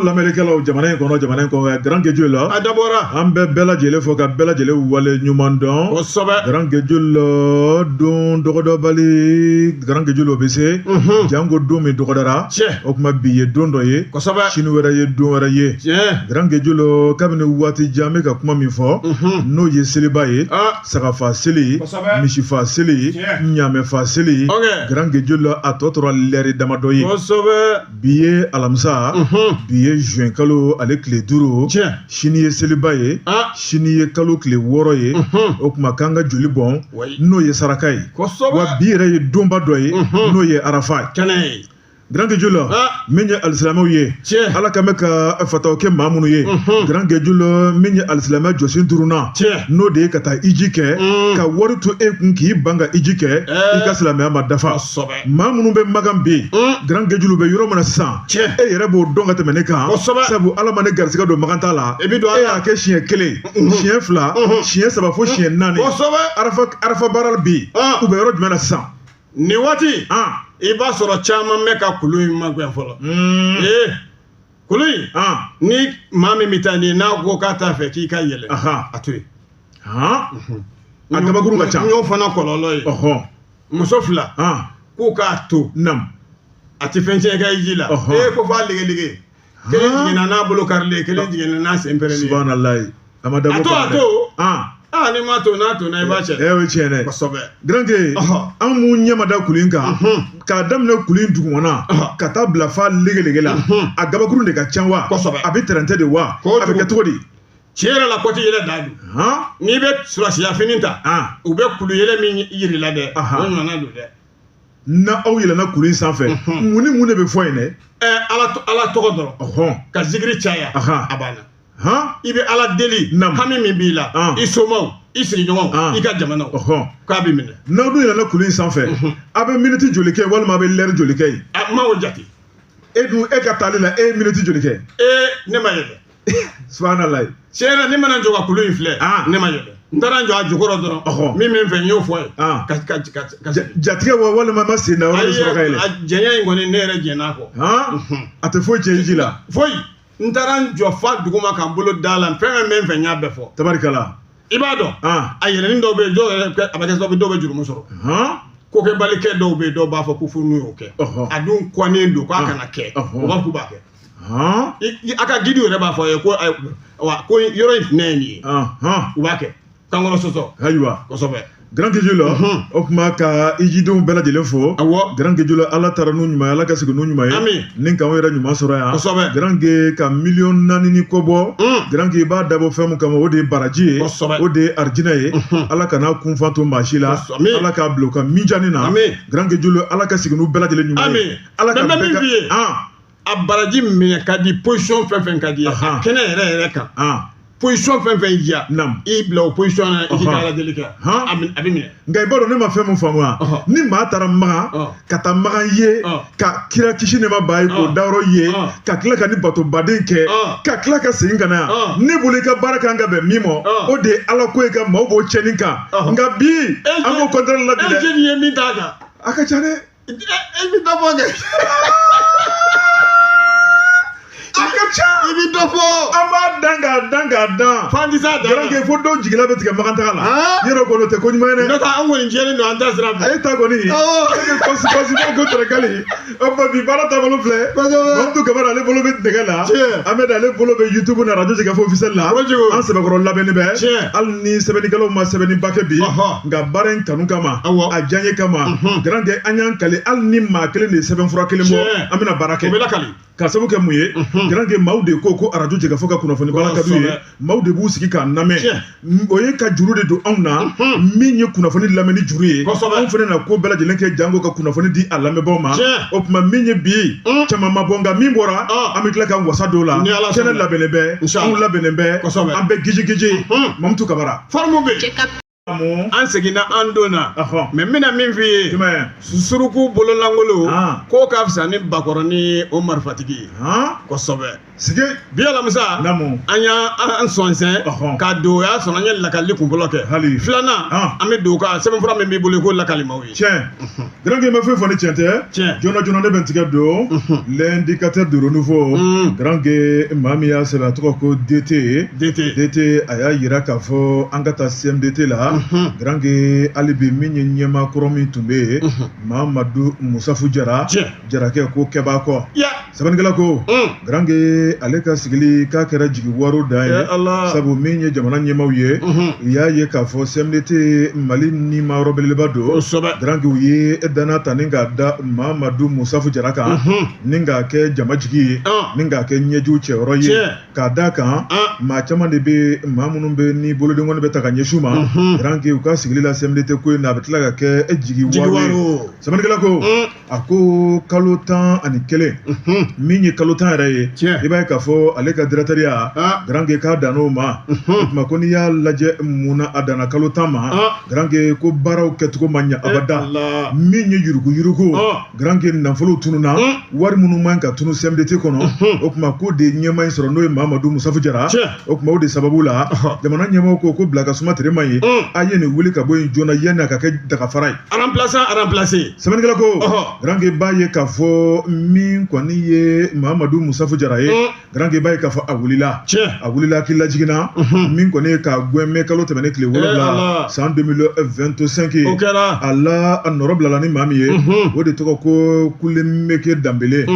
Lamɛnnikɛlaw jamana in kɔnɔ, jamana in kɔnɔ, Grand Guedjou, a dabɔra. An bɛ bɛɛ lajɛlen fo ka bɛɛ lajɛlen wale ɲuman dɔn. Grand Guedjou, don dɔgɔdɔbali, Grand Guedjou, o bɛ se janko don min dɔgɔdara. O tuma bi ye don dɔ ye, sini wɛrɛ ye don wɛrɛ ye. Grand Guedjou, kabini waati jan bɛ ka kuma min fɔ, n'o ye seliba ye, sagafa seli, misifa seli, ɲaamɛfa seli. Grand Guedjou, a tɔ tora lɛri damadɔ ye. Bi ye alamisa, bi ye juin kalo ale tile 5. Sini ye seliba ye, sini ye kalo tile 6 ye. O tuma k'an ka joli bɔn, n'o ye saraka ye. Wa bi yɛrɛ ye donba dɔ ye, n'o ye arafa ye. Grand Guedjou, min ye alisilamɛw ye, Ala ka bɛ ka fataw kɛ maa minnu ye. Grand Guedjou, min ye alisilamɛ jɔsen duurunan, n'o de ye ka taa iji kɛ, ka wari to e kun k'i ban ka iji kɛ, i ka silamɛya ma dafa. Maa minnu bɛ Makan bi, Grand Guedjou, bɛ yɔrɔ min na sisan, e yɛrɛ b'o dɔn ka tɛmɛ ne kan, sabu Ala ma ne garisigɛ don Makan ta la. E y'a kɛ siɲɛ 1, siɲɛ 2, siɲɛ 3, fo siɲɛ 4. Arafa baara bi, u bɛ yɔrɔ jumɛn na sisan? Nin waati i b'a sɔrɔ caman bɛ ka kulu in magɛn fɔlɔ. Ee, kulu in, ni maa min bɛ taa ni n'a ko k'a t'a fɛ k'i ka yɛlɛ, a to yen. A kabakuru ka ca. N y'o fana kɔlɔlɔ ye. Muso 2 k'u k'a to, a tɛ fɛn tiɲɛ i ka ji la. Ee, ko f'a legelege, kelen jiginna n'a bolo karilen, kelen jiginna n'a sen pɛrɛnnen. Subahanallahi, a ma dabɔ. A to, a to. Aa, ni ma to, n'a to na, i b'a cɛ. O ye tiɲɛ dɛ. Grand Gué, an mun ɲɛ ma da kulu in kan, k'a daminɛ kulu in dugumana ka taa bila fa legelege la, a gabakuru de ka ca wa? A bɛ tɛrɛntɛ de wa? A bɛ kɛ cogo di? Tiɲɛ yɛrɛ la, kɔti yɛlɛ dan don. N'i bɛ surasiya fini ta, u bɛ kulu yɛlɛ min yir'i la dɛ, o ɲɔgɔnna don dɛ. Na aw yɛlɛnna kulu in sanfɛ, mun ni mun de bɛ fɔ yen dɛ? Ala tɔgɔ dɔrɔn, ka zikiri caya, a banna. I bɛ Ala deli, hami min b'i la, i somaw, i sigiɲɔgɔnw, i ka jamanaw, k'a bɛ minɛ. N'aw dun yɛlɛnna kulu in sanfɛ, a bɛ miniti joli kɛ walima a bɛ lɛri joli kɛ yen? A ma o jate. E dun, e ka taali la, e ye miniti joli kɛ? Ee, ne ma yɛlɛ. Subahanallahi. Tiɲɛ na, ne mana jɔ ka kulu in filɛ, ne ma yɛlɛ. N taara n jɔ a jukɔrɔ dɔrɔn, min bɛ n fɛ, n y'o fɔ a ye. Ka jatigɛ wa walima ma sen da yɔrɔ de sɔrɔ ka yɛlɛ? A jɛnya in kɔni, ne yɛrɛ jɛn'a kɔ. A tɛ foyi tiɲɛ ji la? Foyi. N taara n jɔ fa duguma ka n bolo da la, fɛn fɛn bɛ n fɛ, n y'a bɛɛ fɔ. Tabarikala. I b'a dɔn, a yɛlɛnni dɔw bɛ yen, dɔw yɛrɛ a bɛ kɛ sababu dɔw bɛ jurumu sɔrɔ. Kokɛbalikɛ dɔw bɛ yen, dɔw b'a fɔ ko fo n'u y'o kɛ. A dun kɔnnen don k'a kana kɛ, u b'a fɔ k'u b'a kɛ. A ka guide yɛrɛ b'a fɔ a ye ko wa ko yɔrɔ in tinɛ ye nin ye. U b'a kɛ kankɔrɔ sɔsɔ. Ayiwa. Kosɛbɛ. Grand Guedjou, o tuma ka ijidenw bɛɛ lajɛlen fo. Grand Guedjou, Ala taara n'u ɲuman ye, Ala ka segin n'u ɲuman ye. Ni k'anw yɛrɛ ɲuman sɔrɔ yan. Grand Gué, ka miliyɔn 4 ni kɔ bɔ. Grand Gué, i b'a dabɔ fɛn min kama, o de ye baraji ye, o de ye arijinɛ ye. Ala kana kunfa to maa si la. Ala k'a bila u ka minjani na. Grand Guedjou, Ala ka segin n'u bɛɛ lajɛlen ɲuman ye. Ala ka bɛɛ ka a baraji minɛ ka di, position fɛn fɛn ka di, a kɛnɛ yɛrɛ yɛrɛ kan. Position fɛn fɛn diya, i bila o position na, i k'i ka Ala deli kɛ, a bɛ minɛ. Nka i b'a dɔn ne ma fɛn min faamu wa? Ni maa taara Makan, ka taa Makan ye, ka kira kisi nɛɛma b'a ye k'o dayɔrɔ ye, ka tila ka ni batobaden kɛ, ka tila ka segin ka na yan, ne bolo i ka baara kan ka bɛn min ma, o de ye Ala ko ye ka maaw b'o tiɲɛni kan. Nka bi an b'o contraire la bi dɛ. E jeli ye min t'a kan? A ka ca dɛ. E bɛ dɔ fɔ kɛ. A ka ca. I bɛ dɔ fɔ. An b'a dan k'a dan k'a dan. F'an tɛ s'a dan. Grand Gué, fo dɔw jigila bɛ tigɛ Makan taga la. Yɔrɔ kɔni o tɛ ko ɲuman ye dɛ. N'o tɛ an kɔni jɛlen don an ta sira fɛ. E ta kɔni. Awɔ. E pasi pasi ko tɛrɛkali. O tuma bi baara taabolo filɛ. Mamutu Kamara ale bolo bɛ nɛgɛ la. Ahmed ale bolo bɛ YouTube na radio Jɛkafɔ officiel la. An sɛbɛkɔrɔ labɛnni bɛ. Hali ni sɛbɛnnikɛlaw ma sɛbɛnniba kɛ bi. Nka baara in kanu kama. A diyaɲɛ kama. Grand Gué, an y'an kali hali ni maa kelen de ye sɛbɛnfura kelen bɔ, an bɛna baara kɛ. O bɛ lakali. Ka sababu kɛ mun ye? Grand Gué, maaw de ko ko arajo Jɛkafɔ ka kunnafoni baara ka d'u ye, maaw de b'u sigi k'a lamɛn. O ye ka juru de don anw na, min ye kunnafoni lamɛnni juru ye. Anw fana na ko bɛɛ lajɛlen kɛ janko ka kunnafoni di a lamɛnbaaw ma. O tuma min ye bi, caman ma bɔ, nka min bɔra, an bɛ tila ka wasa don o la. Kɛnɛ labɛnnen bɛ, anw labɛnnen bɛ, an bɛ giji giji. Mamutu Kamara. Forme bɛ yen. An seginna an donna, mais n bɛna min f'i ye, suruku bololankolon k'o ka fisa ni bakɔrɔnin ye o marifatigi ye kosɛbɛ. Sigi bi alamisa an y'an sɔnsɛn ka don, o y'a sɔrɔ an ye lakali kunfɔlɔ kɛ. Filanan, an bɛ don ka sɛbɛnfura min b'i bolo i k'o lakali maaw ye. Tiɲɛ, Garankɛ ma foyi fɔ ni tiɲɛ tɛ. Joona joona ne bɛ n tigɛ don l'indicateur de renouveau. Garankɛ, maa min y'a sɛbɛn, a tɔgɔ ko DT. DT. DT a y'a yira k'a fɔ an ka taa CMDT la. Garankɛ, hali bi min ye ɲɛmaa kɔrɔ min tun bɛ yen, Mamadu Musafu Jara, Jarakɛ ko kɛbaa kɔ. Sɛbɛnnikɛla ko Garankɛ, ale ka sigili k'a kɛra jigi waro dan ye, sabu min ye jamana ɲɛmaaw ye, u y'a ye k'a fɔ CMDT Mali nima yɔrɔ belebeleba don. Garankɛ, u ye danna ta ni k'a da Mamadu Musafu Jara kan, ni k'a kɛ jama jigi ye, ni k'a kɛ ɲɛjiw cɛyɔrɔ ye, k'a da kan maa caman de bɛ, maa minnu bɛ ni bolodenkɔni bɛ ta ka ɲɛsin u ma. Garankɛ, u ka sigili la CMDT ko in na, a bɛ tila ka kɛ jigi waro ye. Sɛbɛnnikɛla ko a ko kalo 11, min ye kalo 10 yɛrɛ ye, i b'a ye k'a fɔ ale ka directeurya, Garankɛ, k'a dan o ma. O tuma ko n'i y'a lajɛ, mun na a danna kalo 10 ma? Garankɛ, ko baaraw kɛcogo ma ɲɛ abada. Min ye yuruguyurugu, Garankɛ, nafolo tununna, wari minnu man ka tunu CMDT kɔnɔ, o tuma k'o de ye ɲɛmaa in sɔrɔ, n'o ye Mamadu Musafu Jara. O tuma o de sababu la, jamana ɲɛmaaw ko bila ka suma tere ma ye, a ye nin wuli ka bɔ yen joona yanni a ka kɛ dagafara ye. Remplaçant remplacé. Sɛbɛnnikɛla ko Garankɛ, b'a ye k'a fɔ min kɔni ye Mamadu Musafu Jara ye, Garankɛ, b'a ye k'a fɔ a wulila, a wulila, hakili lajiginna. Min kɔni ye k'a gɛn mɛ kalo tɛmɛnen tile 7 san 2025 ye, a la a nɔrɔ bilala ni maa min ye, o de tɔgɔ ko Kulemeke Danbele.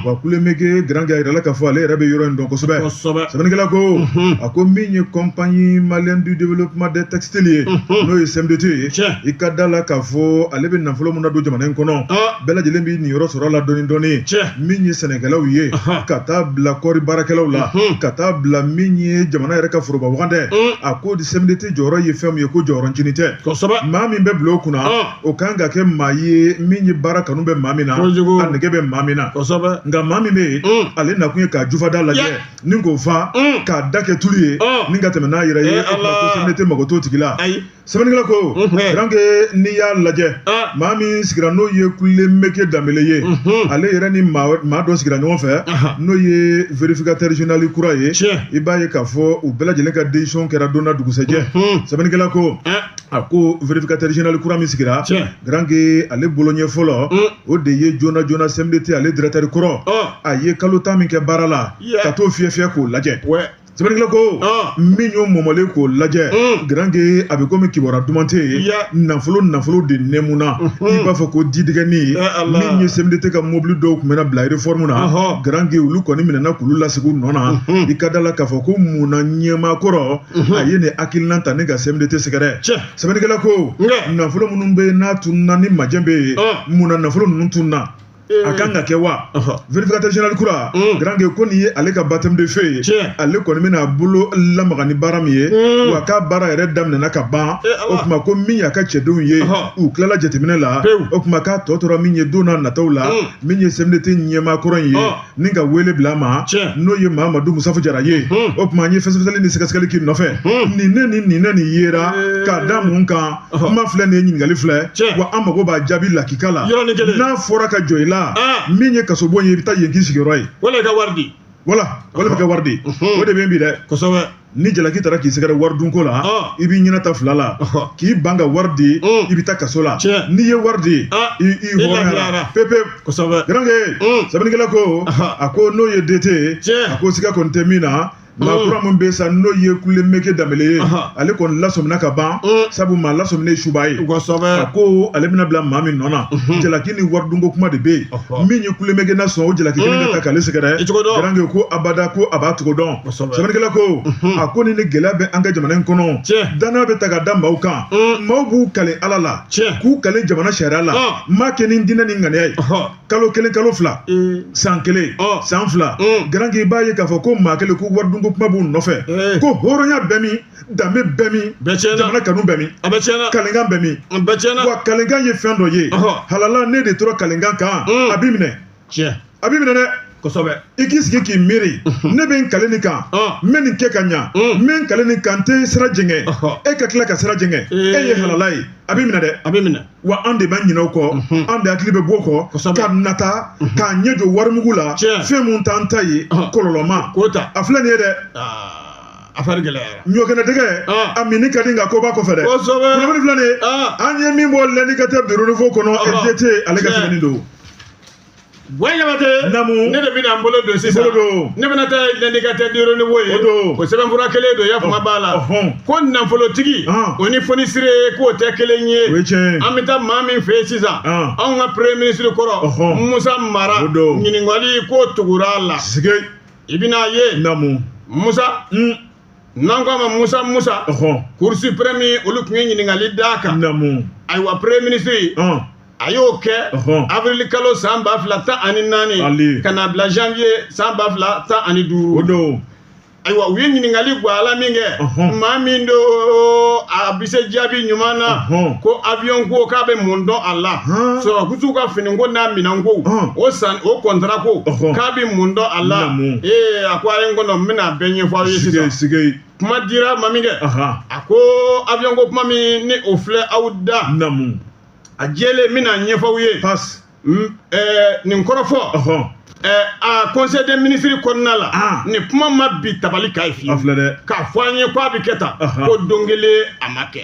Wa Kulemeke, Garankɛ, a yirala k'a fɔ ale yɛrɛ bɛ yɔrɔ in dɔn kosɛbɛ. Sɛbɛnnikɛla ko a ko min ye Compagnie malienne du développement des textiles ye, n'o ye CMDT ye, i ka da la k'a fɔ ale bɛ nafolo min na don jamana in kɔnɔ, bɛɛ lajɛlen bɛ niyɔrɔ sɔrɔ a la dɔɔni dɔɔni. Min ye sɛnɛkɛlaw ye, ka taa bila kɔɔri baarakɛlaw la, ka taa bila min ye jamana yɛrɛ ka foroba wagandɛ, a ko CMDT jɔyɔrɔ ye fɛn min ye, ko jɔyɔrɔ ncinin tɛ. Maa min bɛ bila o kunna, o kan ka kɛ maa ye min ye baara kanu bɛ maa min na, a nege bɛ maa min na. Nka maa min bɛ yen, ale nakun ye k'a jufada lajɛ ni k'o fa k'a da kɛ tulu ye ni ka tɛmɛ n'a yɛrɛ ye, o tuma ko CMDT mago t'o tigi la. Sɛbɛnnikɛla ko Garankɛ, n'i y'a lajɛ, maa min sigira, n'o ye Kulemeke Danbele ye, ale yɛrɛ ni maa dɔ sigira ɲɔgɔn fɛ, n'o ye vérificateur général kura ye, i b'a ye k'a fɔ u bɛɛ lajɛlen ka décision kɛra don na dugusɛjɛ. Sɛbɛnnikɛla ko a ko vérificateur général kura min sigira, Garankɛ, ale bolo ɲɛ fɔlɔ, o de ye joona joona CMDT ale directeur kɔrɔ, a ye kalo 10 min kɛ baara la, ka t'o fiyɛ fiyɛ k'o lajɛ. Sɛbɛnnikɛla ko min y'o mɔmɔlen k'o lajɛ, Garankɛ, a bɛ komi kibaruya duman tɛ yen. Nafolo nafolo de nɛmuna, i b'a fɔ ko didɛgɛnin. Min ye CMDT ka mobili dɔw tun bɛna bila réforme na, Garankɛ, olu kɔni minɛna k'olu lasegin u nɔ na. I ka da la k'a fɔ ko mun na ɲɛmaa kɔrɔ a ye nin hakilina ta ni ka CMDT sɛgɛrɛ? Sɛbɛnnikɛla ko nafolo minnu bɛ yen n'a tununna ni majɛ bɛ yen, mun na nafolo ninnu tununna? A kan ka kɛ wa? Vérificateur général kura, Garankɛ, ko nin ye ale ka baptême de feu ye. Ale kɔni bɛna a bolo lamaga ni baara min ye, wa k'a baara yɛrɛ daminɛna ka ban. O tuma ko min y'a ka cɛdenw ye, u tilala jateminɛ la. O tuma k'a tɔ tora min ye, don n'a nataw la, min ye CMDT ɲɛmaa kɔrɔ in ye, ni ka wele bila a ma, n'o ye Mamadu Musafu Jara ye, o tuma an ye fɛsɛfɛsɛli ni sɛgɛsɛgɛli k'i nɔfɛ, nin ne ni nin ne nin yera k'a da mun kan? Kuma filɛ nin ye, ɲininkali filɛ, wa an mago b'a jaabi lakika la. N'a fɔra ka jɔ i la, min ye kasobon ye, i bɛ taa yen k'i sigiyɔrɔ ye. Wala i ka wari di. Wala walima ka wari di, o de bɛ yen bi dɛ. Ni jalaki taara k'i sɛgɛrɛ wari dunko la, i b'i ɲɛna ta fila la, k'i ban ka wari di, i bɛ taa kaso la. N'i ye wari di, i hɔrɔnyara pepe. Garankɛ, sɛbɛnnikɛla ko a ko n'o ye DT ye, a ko siga kɔni tɛ min na, maa kura min bɛ sa, n'o ye Kulemeke Danbele ye, ale kɔni lasɔmina ka ban, sabu maa lasɔminen ye suba ye. A ko ale bɛna bila maa min nɔ na, jalaki ni waridunko kuma de bɛ yen. Min ye Kulemeke na sɔn o jalaki kelen ka ta k'ale sɛgɛrɛ, Garankɛ ko abada ko a b'a cogo dɔn. Sɛbɛnnikɛla ko a ko ni ni gɛlɛya bɛ an ka jamana in kɔnɔ, danaya bɛ ta ka da maaw kan, maaw b'u kale Ala la, k'u kale jamana sariya la, maa kɛ ni diinɛ ni ŋaniya ye, kalo 1, kalo 2, san 1, san 2, Garankɛ, i b'a ye k'a fɔ ko maa kelen ko waridunko kuma b'u nɔfɛ, ko hɔrɔnya bɛ min, danbe bɛ min, jamana kanu bɛ min, kalenkan bɛ min? Wa kalenkan ye fɛn dɔ ye halala, ne de tora kalenkan kan, a b'i minɛ, a b'i minɛ dɛ. Kosɛbɛ. I k'i sigi k'i miiri, ne bɛ n kale nin kan, n bɛ nin kɛ ka ɲa, n bɛ n kale nin kan, n tɛ sira jɛngɛ, e ka tila ka sira jɛngɛ, e ye halala ye, a b'i minɛ dɛ. A b'i minɛ. Wa an de bɛ ɲinɛ o kɔ, an de hakili bɛ bɔ o kɔ ka nata k'a ɲɛ jɔ warimugu la, fɛn mun t'an ta ye, kɔlɔlɔma. K'o ta. A filɛ nin ye dɛ. Affaire gɛlɛyara. Ɲɔkɛnɛdɛgɛ a minni ka di nka ko b'a kɔfɛ dɛ. Kosɛbɛ. Kunnafoni filɛ nin ye, an ye min bɔ L'Indicateur du Renouveau kɔnɔ, DT ale ka sɛbɛnni don. Buwa Jabate. Naamu. Ne de bɛna n bolo don sisan. Bolo don. Ne bɛna taa L'Indicateur du Renouveau ye. O don. O sɛbɛnfura kelen don, ya kuma b'a la. Ko nafolotigi o ni fonisire k'o tɛ kelen ye. O ye tiɲɛ ye. An bɛ taa maa min fɛ yen sisan. Anw ka premier ministre kɔrɔ. Musa Mara. O don. Ɲininkali k'o tugura a la. Sike. I bɛna ye. Naamu. Musa. N'an ko a ma Musa Musa. Cour suprême olu tun ye ɲininkali d'a kan. Naamu. Ayiwa premier ministre. A y'o kɛ avril kalo san 2014 ka na bila janvier san 2015. O don. Ayiwa u ye ɲininkali bɔ a la min kɛ, maa min don a bɛ se jaabi ɲuman na, ko avion ko k'a bɛ mun dɔn a la, sɔrɔkusiw ka finiko n'a minɛnko, o san o contrat ko k'a bɛ mun dɔn a la. Ee a ko a ye n kɔnɔ, n bɛna a bɛɛ ɲɛfɔ aw ye sisan. Kuma dira ma min kɛ, a ko avion ko kuma min ni o filɛ aw da. Naamu. A jɛlen n bɛna ɲɛfɔ aw ye. Passe. Nin kɔrɔfɔ. A conseil des ministres kɔnɔna la. Nin kuma ma bi tabali k'a ye fiyewu. A filɛ dɛ. K'a fɔ an ye k'a bɛ kɛ tan. Ko don kelen a ma kɛ.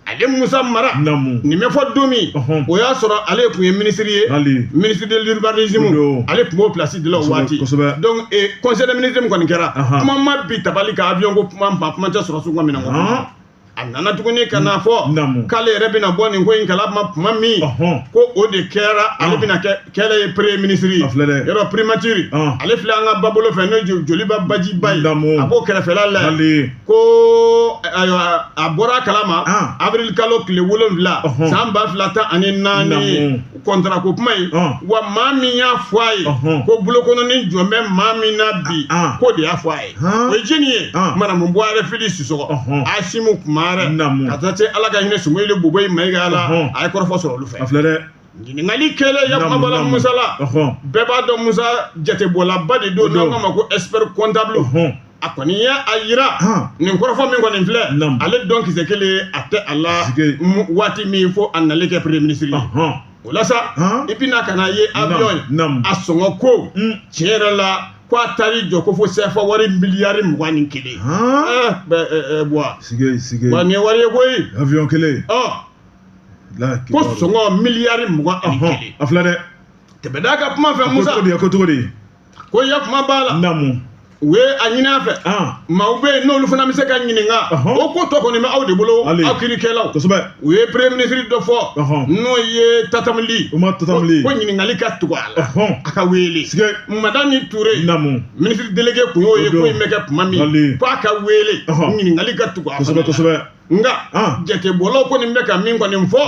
Ale Musa Mara. Naamu. Nin bɛ fɔ don min. O y'a sɔrɔ ale tun ye ministre ye. Ministre de l'urbanisme. Ale tun b'o place de la o waati. Kosɛbɛ. Donc conseil des ministres min kɔni kɛra. Kuma ma bi tabali kan avion ko kuma ma, kuma tɛ sɔrɔsiw ka minɛn ko. A nana tuguni ka n'a fɔ k'ale yɛrɛ bɛna bɔ nin ko in kalama tuma min, ko o de kɛra ale bɛna kɛ kɛlɛ ye premier ministre ye. Yɔrɔ primature ale filɛ an ka ba bolo fɛ n'o ye Joliba bajiba ye, a b'o kɛrɛfɛla la ko ayiwa a bɔra a kalama avril kalo tile 7 san 2014 contrat ko kuma in, wa maa min y'a fɔ a ye ko bolokɔnɔni jɔn bɛ maa min na bi, k'o de y'a fɔ a ye. O ye jɛni ye, Maramu Buware Fili Sisɔkɔ, Asimu Kumare, ka taa se Ala ka hinɛ Sumayila Boboyi Mayiga la, a ye kɔrɔfɔ sɔrɔ olu fɛ. A filɛ dɛ. Ɲininkali kɛlen ya kuma bɔra Musa la, bɛɛ b'a dɔn Musa jatebɔlaba de don, n'an k'a ma ko expert comptable. A kɔni ye a yira nin kɔrɔfɔ min kɔni filɛ, ale dɔn kisɛ kelen a tɛ a la waati min fo a nalen kɛ premier ministre ye. O la sa, i bɛna ka na ye avion ye, a sɔngɔ ko tiɲɛ yɛrɛ la ko a taar'i jɔ ko fo CFA wari miliyari 21. Buwa. Sige. Wa nin ye wari ye koyi. Avion kelen. Ko sɔngɔ miliyari 21. A filɛ dɛ. Tɛmɛda ka kuma fɛ Musa. Ko cogo di? Ko ya kuma b'a la. Naamu. U ye a ɲini a fɛ. Maaw bɛ yen n'olu fana bɛ se ka ɲininka. O ko tɔ kɔni bɛ aw de bolo, aw kiirikɛlaw. Kosɛbɛ. U ye premier ministre dɔ fɔ. N'o ye Tatam Ly. Umar Tatam Ly. Ko ɲininkali ka tugu a la. A ka wele. Madani Ture. Naamu. Ministre délégué kun y'o ye ko in bɛ kɛ tuma min. K'a ka wele. Ɲininkali ka tugu a fana la. Kosɛbɛ. Nka jatebɔlaw kɔni bɛ ka min kɔni fɔ,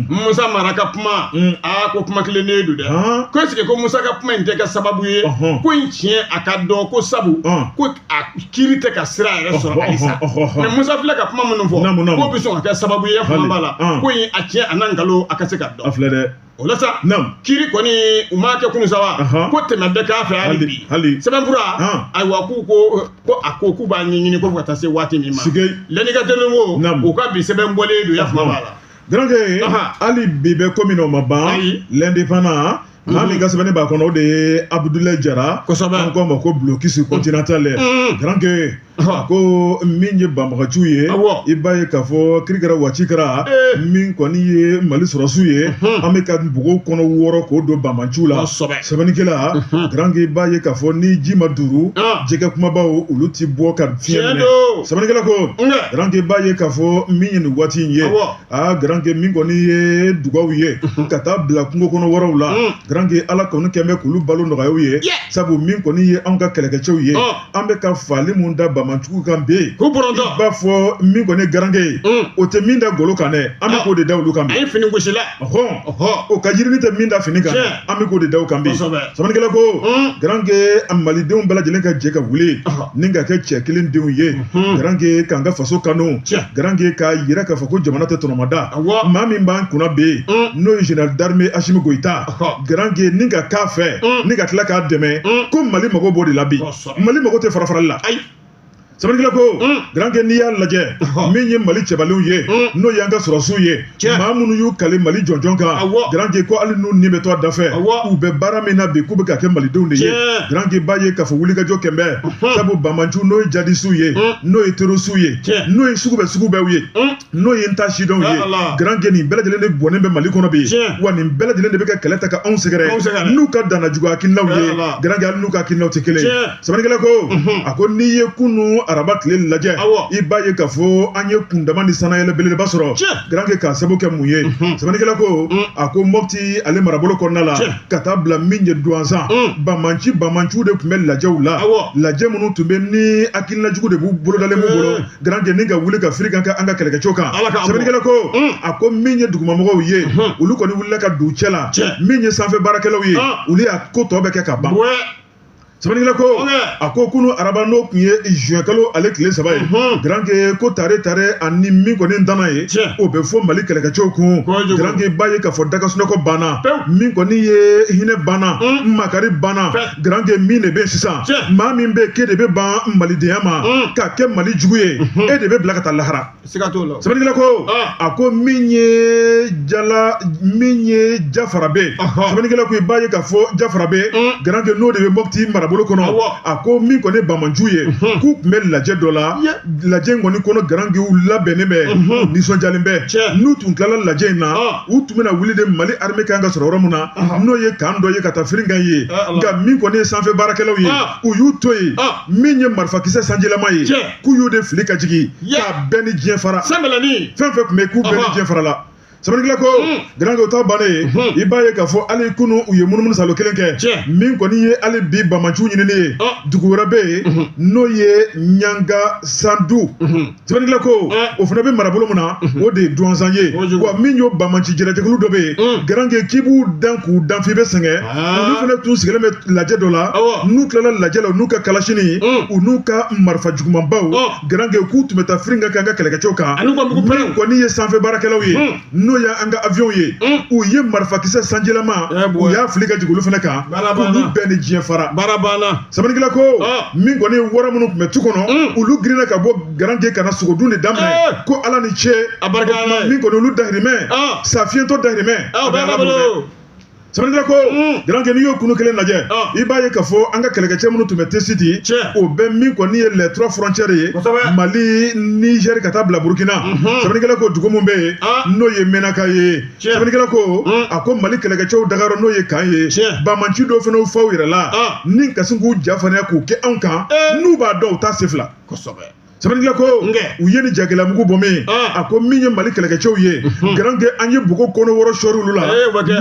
Musa Mara ka kuma, aa ko kuma kelen don dɛ, ko est-ce que ko Musa ka kuma in tɛ kɛ sababu ye ko in tiɲɛ a ka dɔn ko sabu ko a kiiri tɛ ka sira yɛrɛ sɔrɔ halisa, mais Musa filɛ ka kuma minnu fɔ k'o bɛ sɔn ka kɛ sababu ye kuma b'a la ko in a tiɲɛ a n'a nkalon a ka se ka dɔn. A filɛ dɛ. O la sa, kiiri kɔni u m'a kɛ kunun sa wa, ko tɛmɛ bɛɛ k'a fɛ hali bi. Sɛbɛnfura ayiwa k'u ko a ko k'u b'a ɲɛɲini ko fo ka taa se waati min ma. L'Indicateur ko u ka bi sɛbɛn bɔlen don ya kuma b'a la. Garankɛ hali bi bɛ ko min na o ma ban, L'Indépendant maa min ka sɛbɛnni b'a kɔnɔ o de ye Abudulayi Jara. Kosɛbɛ. An k'a ma ko Blocus Continental. Garankɛ ko min ye banbagaciw ye, i b'a ye k'a fɔ kiri kɛra waati kɛra min kɔni ye Mali sɔrɔsiw ye, an bɛ ka npogo kɔnɔ wɔɔrɔ k'o don banbagaciw la. Sɛbɛnnikɛla Garankɛ i b'a ye k'a fɔ ni ji ma duuru, jɛgɛ kumabaw olu ti bɔ ka fiɲɛ minɛ. Sɛbɛnnikɛla ko Garankɛ i b'a ye k'a fɔ min ye nin waati in ye, aa Garankɛ min kɔni ye dugaw ye ka taa bila kungo kɔnɔ wɛrɛw la, Garankɛ Ala kɔni kɛn bɛ k'olu balo nɔgɔya u ye, sabu min kɔni ye anw ka kɛlɛkɛcɛw ye, an bɛ ka faali mun da banbagaciw kan bi, k'u bɔrɔntɔ, i b'a fɔ min kɔni ye Garankɛ ye, o tɛ min da golo kan dɛ, an bɛ k'o de da olu kan bi. A ye fini gosila. O ka yirini tɛ min da fini kan, an bɛ k'o de da o kan bi. Sɛbɛnnikɛla ko Garankɛ malidenw bɛɛ lajɛlen ka jɛ ka wuli ni ka kɛ cɛ kelen denw ye, Garankɛ k'an ka faso kanu, Garankɛ k'a yira k'a fɔ ko jamana tɛ tɔnɔmada. Maa min b'an kunna bi, n'o ye général d'armée Assimi Goïta, Garankɛ Garange ni ka k'a fɛ ni ka tila k'a dɛmɛ ko Mali mago b'o de la bi. Mali mago tɛ farafarali la. Ayi. Sɛbɛnnikɛla ko Garange n'i y'a lajɛ min ye Mali cɛbalenw ye n'o y'an ka sɔrɔsiw ye maa minnu y'u kali Mali jɔnjɔn kan Garange ko hali n'u ni bɛ to a dafɛ u bɛ baara min na bi k'u bɛ ka kɛ malidenw de ye. Garange b'a ye k'a fɔ wulikajɔ kɛn bɛ sabu banbaanciw n'o ye jadisiw ye n'o ye terorisiw ye n'o ye sugu bɛɛ sugu bɛɛw ye n'o ye n ta sidɔnw ye. Garange nin bɛɛ lajɛlen de bɔnnen bɛ Mali kɔnɔ bi wa nin bɛɛ lajɛlen de bɛ ka kɛlɛ ta ka anw sɛgɛrɛ n'u ka danna jugu hakilinaw ye. Garange hali n'u ka hakilinaw tɛ kelen ye. Sɛbɛnnikɛla ko a ko n'i ye kunun araba tile lajɛ i b'a ye k'a fɔ an ye kundama ni sannayɛlɛ belebeleba sɔrɔ. Garange k'a sabu kɛ mun ye? Sɛbɛnnikɛla ko a ko Mɔpti ale marabolo kɔnɔna la ka taa bila min ye Duwanzan banbaanciw de tun bɛ lajɛw la lajɛ minnu tun bɛ ni hakilina jugu de b'u bolodalen b'u bolo. Garange ni ka wuli ka firi kan an ka kɛlɛkɛcɛw kan. Sɛbɛnnikɛla ko a ko min ye dugumamɔgɔw ye olu kɔni wulila ka don cɛ la min ye sanfɛ baarakɛlaw ye olu y'a ko tɔ bɛɛ kɛ ka ban. Sɛbɛnnikɛla ko a ko kunu araba n'o tun ye juin kalo ale tile 3 ye. Garange ko tare tare ani min kɔni danna ye o bɛ fɔ Mali kɛlɛkɛcɛw kun. Garange b'a ye k'a fɔ daga sunɔgɔ banna min kɔni ye hinɛ banna makari banna. Garange min de bɛ yen sisan maa min bɛ yen k'e de bɛ ban malidenya ma k'a kɛ Mali jugu ye e de bɛ bila ka taa lahara. Siga t'o la. Sɛbɛnnikɛla ko a ko min ye jala min ye Jafarabe. Sɛbɛnnikɛla ko i b'a ye k'a fɔ Jafarabe Garange n'o de bɛ Mɔpti marabolo kɔnɔ. A ko min kɔni ye banbaanciw ye k'u tun bɛ lajɛ dɔ la lajɛ in kɔni kɔnɔ Garange u labɛnnen bɛ nisɔndiyalen bɛ n'u tun tilala lajɛ in na u tun bɛna wuli de Mali armée kan ka sɔrɔ yɔrɔ min na n'o ye kan dɔ ye ka taa firinkan ye nka min kɔni ye sanfɛ baarakɛlaw ye u y'u to yen min ye marifakisɛ sanjilama ye k'u y'o de fili ka jigin k'a bɛɛ ni diɲɛ fara fɛn fɛn tun bɛ k'u bɛɛ ni diɲɛ fara la. Sɛbɛnnikɛla ko Garange o ta bannen ye i b'a ye k'a fɔ hali kunu u ye munumunu salo kelen kɛ min kɔni ye hali bi banbaanciw ɲinini ye dugu wɛrɛ bɛ yen n'o ye Ɲanga Sandu. Sɛbɛnnikɛla ko o fana bɛ marabolo min na o de ye Duwanzan ye wa min y'o banbaanci jɛrɛjɛkulu dɔ bɛ yen Garange k'i b'u dan k'u dan f'i bɛ sɛgɛn olu fana tun sigilen bɛ lajɛ dɔ la n'u tilala lajɛ la u n'u ka kalasini u n'u ka marifa jugumanbaw Garange k'u tun bɛ taa firin ka kɛ an ka kɛlɛkɛcɛw kan min kɔni ye sanfɛ baarakɛlaw ye n'o ye an ka avion ye u ye marifakisɛ sanjilama u y'a fili ka jigin olu fana kan k'olu bɛɛ ni diɲɛ fara. Sɛbɛnnikɛla ko min kɔni ye wara minnu tun bɛ tu kɔnɔ olu girinna ka bɔ Garange ka na sogodun de daminɛ ko Ala ni ce min kɔni olu dahirimɛ sa fiyentɔ dahirimɛ. Sɛbɛnnikɛla ko Garange n'i y'o kunu kelen lajɛ i b'a ye k'a fɔ an ka kɛlɛkɛcɛ minnu tun bɛ Tesiti o bɛ min kɔni ye les 3 frontières ye Mali Niger ka taa bila Burukina. Sɛbɛnnikɛla ko dugu min bɛ yen n'o ye Menaka ye. Sɛbɛnnikɛla ko a ko Mali kɛlɛkɛcɛw dagayɔrɔ n'o ye kan ye banbaanci dɔw fana faw yɛrɛ la ni ka sin k'u ja farinya k'u kɛ anw kan n'u b'a dɔn u t'a se fila. Sɛbɛnnikɛla ko u ye ni jagɛlɛmugu bɔ min a ko min ye Mali kɛlɛkɛcɛw ye Garange an ye bugo kɔnɔ wɔrɔ sɔɔri olu la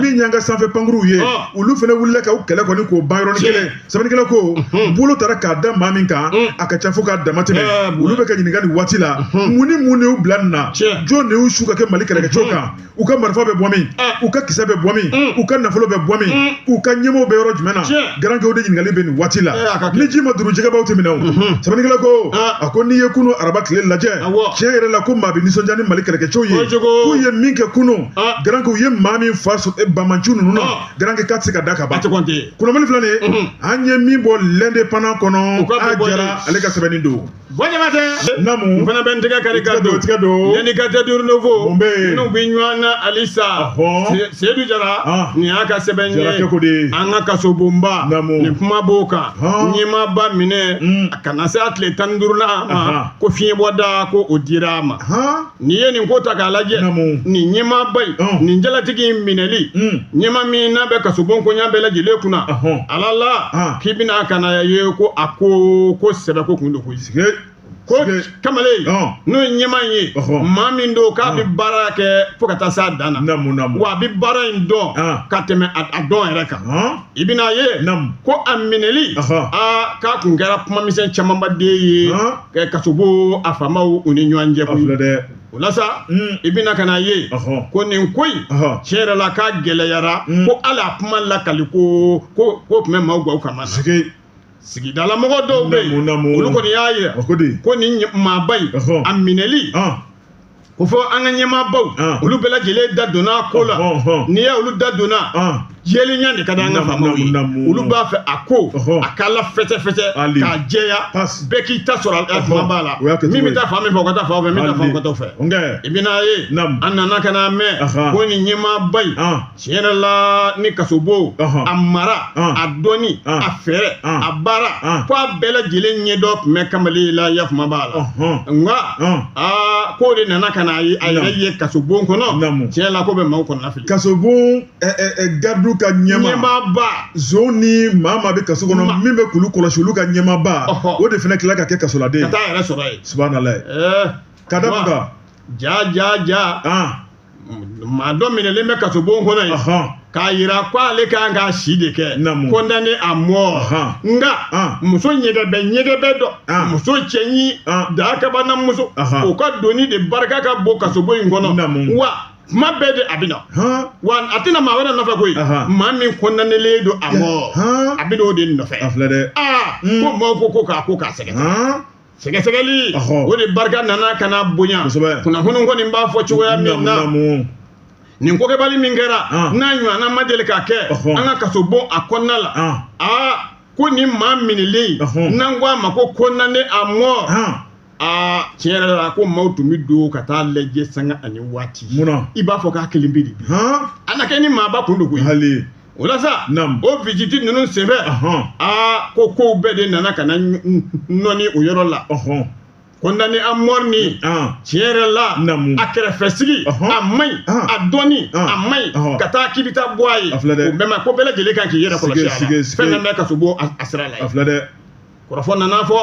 min y'an ka sanfɛ pankuruw ye olu fana wulila ka u kɛlɛ kɔni k'o ban yɔrɔnin kelen. Sɛbɛnnikɛla ko bolo taara k'a da maa min kan a ka ca fo k'a dama tɛmɛ olu bɛ ka ɲininka nin waati la mun ni mun de y'u bila nin na jɔn de y'u su ka kɛ Mali kɛlɛkɛcɛw kan u ka marifa bɛ bɔ min u ka kisɛ bɛ bɔ min u ka nafolo bɛ bɔ min u ka ɲɛmɔgɔw bɛ yɔrɔ jumɛn na Garange o de ɲininkali bɛ nin waati la ni ji ma duru jɛgɛbaw tɛ minɛ o. Sɛbɛnnikɛla ko a ko n'i ye kunu araba tile lajɛ tiɲɛ yɛrɛ la ko maa bɛ nisɔndiya ni Mali kɛlɛkɛcɛw ye k'u ye min kɛ kunu Garange u ye maa min fa banbaanciw ninnu na Garange k'a tɛ se ka da ka ban. Kunnafoni filɛ nin ye an ye min bɔ l'Indépendant kɔnɔ a jara ale ka sɛbɛnni don. Jabatɛ Naamu n fana bɛ n tɛgɛ kari ka don tigɛ don L'indicateur du renouveau mun bɛ yen minnu bɛ ɲɔgɔn na halisa Seyidu Jara nin y'a ka sɛbɛn ye an ka kasobonba nin kuma b'o kan ɲɛmaaba minɛ a kana se a tile 15nan ma ko fiɲɛbɔda ko o dira a ma n'i ye nin ko ta k'a lajɛ nin ɲɛmaaba in nin jalatigi in minɛli ɲɛma min n'a bɛ kasobon koɲa bɛɛ lajɛlen kunna ala la k'i bɛna ka na ye ko a ko ko sɛbɛ ko kun don koyi ko kamalen n'o ye ɲɛma in ye maa min don k'a bɛ baara kɛ fo ka taa s'a dan na wa a bɛ baara in dɔn ka tɛmɛ a dɔn yɛrɛ kan i bɛna ye ko a minɛli aa k'a kun kɛra kumamisɛn camanba de ye kasobon a faamaw u ni ɲɔgɔn cɛ koyi o la sa i bɛna ka na ye ko nin ko in tiɲɛ yɛrɛ la k'a gɛlɛyara ko hali a kuma lakali ko ko tun bɛ maaw gaw kama na sigidalamɔgɔ dɔw bɛ yen olu kɔni y'a yira ko nin maaba in a minɛli ko fɔ an ka ɲɛmaabaw olu bɛɛ lajɛlen da donna a ko la n'i ye olu da donna Jɛlenya de ka di an ka faamaw ye. Olu b'a fɛ a ko a k'a la fɛsɛfɛsɛ k'a jɛya, bɛɛ k'i ta sɔrɔ a tuma b'a la. Min bɛ taa fan min fɛ, o ka taa fan fɛ, min bɛ taa fan o ka taa fɛ. I bɛna ye, an nana ka na mɛn ko nin ɲɛmaaba in, tiɲɛ yɛrɛ la, ni kasobon a mara, a dɔnni, a fɛɛrɛ, a baara, ko a bɛɛ lajɛlen ɲɛdɔn tun bɛ kamalen la, yafama b'a la. Nka aa, k'o de nana ka na a yɛrɛ ye kasobon kɔnɔ. Tiɲɛ la, ko bɛ maaw kɔnɔna fili. Kasobon gardiw ka ɲɛmaaba, zon ni maa maa bɛ kaso kɔnɔ, min bɛ k'olu kɔlɔsi, olu ka ɲɛmaaba, o de fana tila ka kɛ kasoladen ka taa yɛrɛ sɔrɔ yen. Subhanallah. Ka da mun kan? Ja ja ja, maa dɔ minɛlen bɛ kasobon kɔnɔ yen k'a yira ko ale kan k'a si de kɛ, condamné à mort. Nka muso ɲɛgɛbɛ ɲɛgɛbɛ dɔ, muso cɛɲi dakabana muso, o ka doni de barika ka bon kasobon in kɔnɔ. Wa kuma bɛɛ de a bɛ na, wa a tɛna maa wɛrɛ nɔfɛ koyi, maa min condamnélen don à mort, a bɛ n'o de nɔfɛ. A filɛ dɛ. Aa, ko maaw ko k'a ko k'a sɛgɛsɛgɛ. Sɛgɛsɛgɛli o de barika nana ka na bonya. Kunnafoni kɔni b'a fɔ cogoya min na, nin kokɛbali min kɛra, n'a ɲɔgɔnna ma deli ka kɛ an ka kasobon a kɔnɔna la. Aa, ko nin maa minɛlen, n'an ko a ma ko condamné à mort, aa, tiɲɛ yɛrɛ la, ko maaw tun bɛ don ka taa lajɛ sanga ani waati. I b'a fɔ k'a kelen bɛ de bi, a na kɛ ni maaba kun don koyi. Hali o la sa, o visite ninnu senfɛ, aa, ko kow bɛɛ de nana ka na nɔni o yɔrɔ la. Condamné à mort ni, tiɲɛ yɛrɛ la, a kɛrɛfɛsigi a man ɲi, a dɔnni a man ɲi, ka taa k'i bɛ taa bɔ a ye, o bɛɛ ma ko bɛɛ lajɛlen kan k'i yɛrɛ kɔlɔsi a la. Fɛn fɛn bɛ kasobon a sira la ye. A filɛ dɛ. Kɔrɔfɔ nana fɔ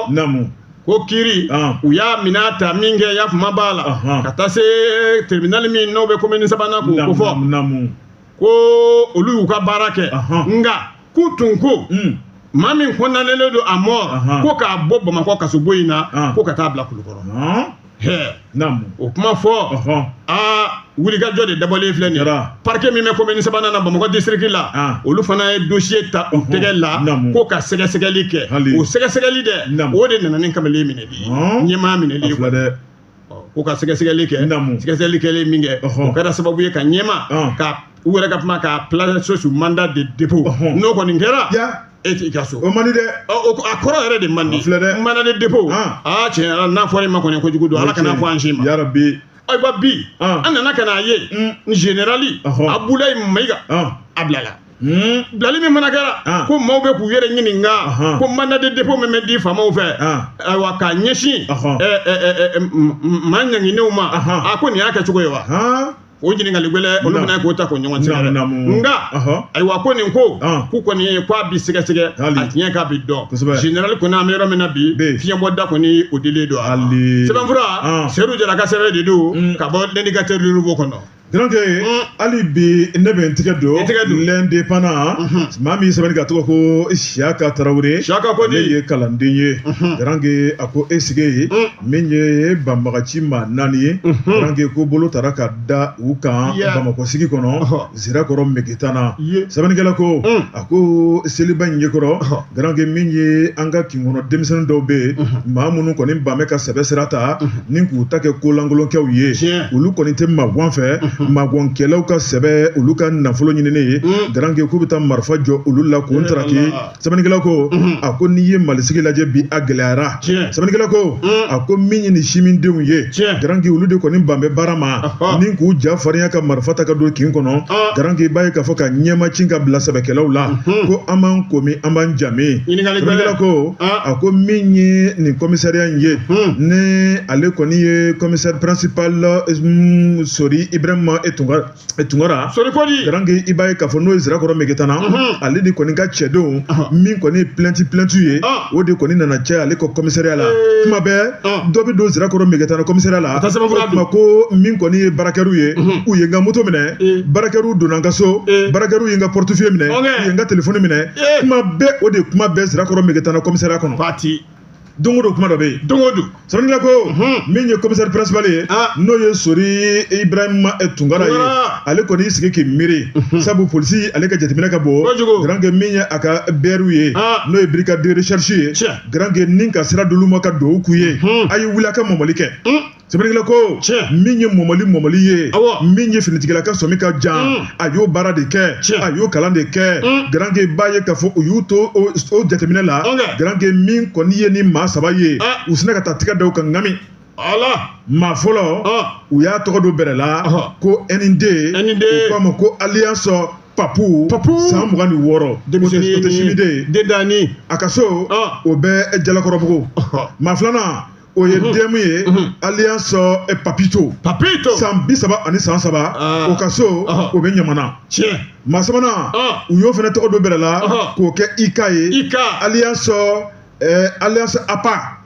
ko kiiri u y'a minɛ ta min kɛ, yafama b'a la, ka taa se tribunal min n'o bɛ commune sabanan k'o ko fɔ, ko olu y'u ka baara kɛ. Nka k'u tun ko maa min condamnélen don à mort, ko k'a bɔ Bamakɔ kasobon in na, ko ka taa bila Kulukɔrɔ. O kuma fɔ, aa, wulikajɔ de dabɔlen filɛ nin ye. Parquet min bɛ commune sabanan na Bamakɔ district la, olu fana ye dossier ta u tɛgɛ la ko ka sɛgɛsɛgɛli kɛ. O sɛgɛsɛgɛli dɛ, o de nana ni kamalen minɛli ye, ɲɛmaa minɛli ye, ko ka sɛgɛsɛgɛli kɛ. Sɛgɛsɛgɛli kɛlen min kɛ, o kɛra sababu ye ka ɲɛmaa ka u yɛrɛ ka kuma k'a placer sous mandat de dépôt. N'o kɔni kɛra, e t'i ka so. O man di dɛ. A kɔrɔ yɛrɛ de man di. Mandat de dépôt, aa, tiɲɛ, n'a fɔra i ma kɔni, kojugu don. Ala kana fɔ an si ma. Yarabi. Ayiwa, bi an nana ka n'a ye, général Abdoulaye Mayiga, a bilala. Bilali min fana kɛra, ko maaw bɛ k'u yɛrɛ ɲininka ko mandat de dépôt min bɛ di faamaw fɛ, ayiwa, k'a ɲɛsin maa ɲanginenw ma, a ko nin y'a kɛcogo ye wa? O ɲininkali gbɛlɛ, olu fana k'o ta k'o ɲɔgɔn sɛgɛrɛ. Nka ayiwa, ko nin ko k'u kɔni ye k'a bi sɛgɛsɛgɛ, a tiɲɛ k'a bi dɔn. Général kɔni, an bɛ yɔrɔ min na bi, fiɲɛbɔda kɔni o dilen don a sɛbɛnfura. Seyidu Jara ka sɛbɛn de don ka bɔ L'Indicateur du Renouveau kɔnɔ. Donc hali bi ne bɛ n tigɛ don L'Indépendant. Maa min sɛbɛnni ka tɔgɔ ko Siyaka Tarawele. Siyaka ko di. Ne ye kalanden ye. Garange, a ko e sigi ye min ye banbagaci maa naani ye. Garange, ko bolo taara ka da u kan Bamakɔ sigi kɔnɔ, Zirakɔrɔ Megetana. Sɛbɛnnikɛla ko, a ko seliba in ɲɛkɔrɔ, Garange, min ye an ka kin kɔnɔ denmisɛnnin dɔw bɛ yen, maa minnu kɔni ban bɛ ka sɛbɛ sira ta ni k'u ta kɛ kolangolonkɛw ye, olu kɔni tɛ maguwan fɛ. Maguwankɛlaw ka sɛbɛ, olu ka nafolo ɲininen ye. Garange, k'u bɛ taa marifa jɔ olu la k'u taraki. Sɛbɛnnikɛla ko, a ko n'i ye Malisigi lajɛ bi, a gɛlɛyara. Sɛbɛnnikɛla ko, a ko min ye nin simindenw ye, Garange, olu de kɔni ban bɛ baara ma ni k'u ja farinya ka marifa ta ka don kin kɔnɔ. Garange, i b'a ye k'a fɔ ka ɲɛmacin ka bila sɛbɛkɛlaw la, ko an b'an komi an b'an jami. Sɛbɛnnikɛla ko, a ko min ye nin commissariat in ye, ni ale kɔni ye commissaire principal Sori Ibrahima Tunkara. Sori ko di. Garange, i b'a ye k'a fɔ n'o ye Zirakɔrɔ Megetana, ale de kɔni ka cɛdenw min kɔni ye plainte ye, o de kɔni nana caya ale ka commissariat la. Kuma bɛɛ dɔ bɛ don Zirakɔrɔ Megetana commissariat la, o ko min kɔni ye baarakɛriw ye, u ye n ka moto minɛ, baarakɛriw donna n ka so, baarakɛriw ye n ka portefeuille minɛ, u ye n ka téléphone minɛ. Kuma bɛɛ, o de kuma bɛɛ Zirakɔrɔ Megetana commissariat kɔnɔ. Pati. Don o don kuma dɔ bɛ yen. Don o don. Sɛbɛnnikɛla ko, min ye commissaire principal ye, n'o ye Sori Ibrahima Tunkara ye, ale kɔni y'i sigi k'i miiri, sabu polisi ale ka jateminɛ ka bon. Garange, min ye a ka BR ye, n'o ye brigade de recherche ye, Garange, ni ka sira d'olu ma ka dugawu k'u ye, a ye wuli a ka mɔmɔli kɛ. Sɛbɛnnikɛla ko min ye mɔmɔli mɔmɔli ye, min ye finitigilaka sɔmi ka jan, a y'o baara de kɛ, a y'o kalan de kɛ. Garanke b'a ye k'a fɔ u y'u to o jateminɛ la. Garanke min kɔni ye ni maa saba ye, u sinna ka taa tigɛ da u kan ŋami. Maa fɔlɔ, u y'a tɔgɔ don bɛrɛ la ko ND, u k'a ma ko alias Papu, san 26, denmisɛnnin o tɛ simiden den a ka so o bɛ Jalakɔrɔbugu. Maa filanan, o ye dɛmu ye, alias Papito, san 30 ani san 3, o ka so o bɛ Ɲamana. Maa sabanan, u y'o fana tɔgɔ don bɛrɛ la k'o kɛ Ika ye, alias Apa.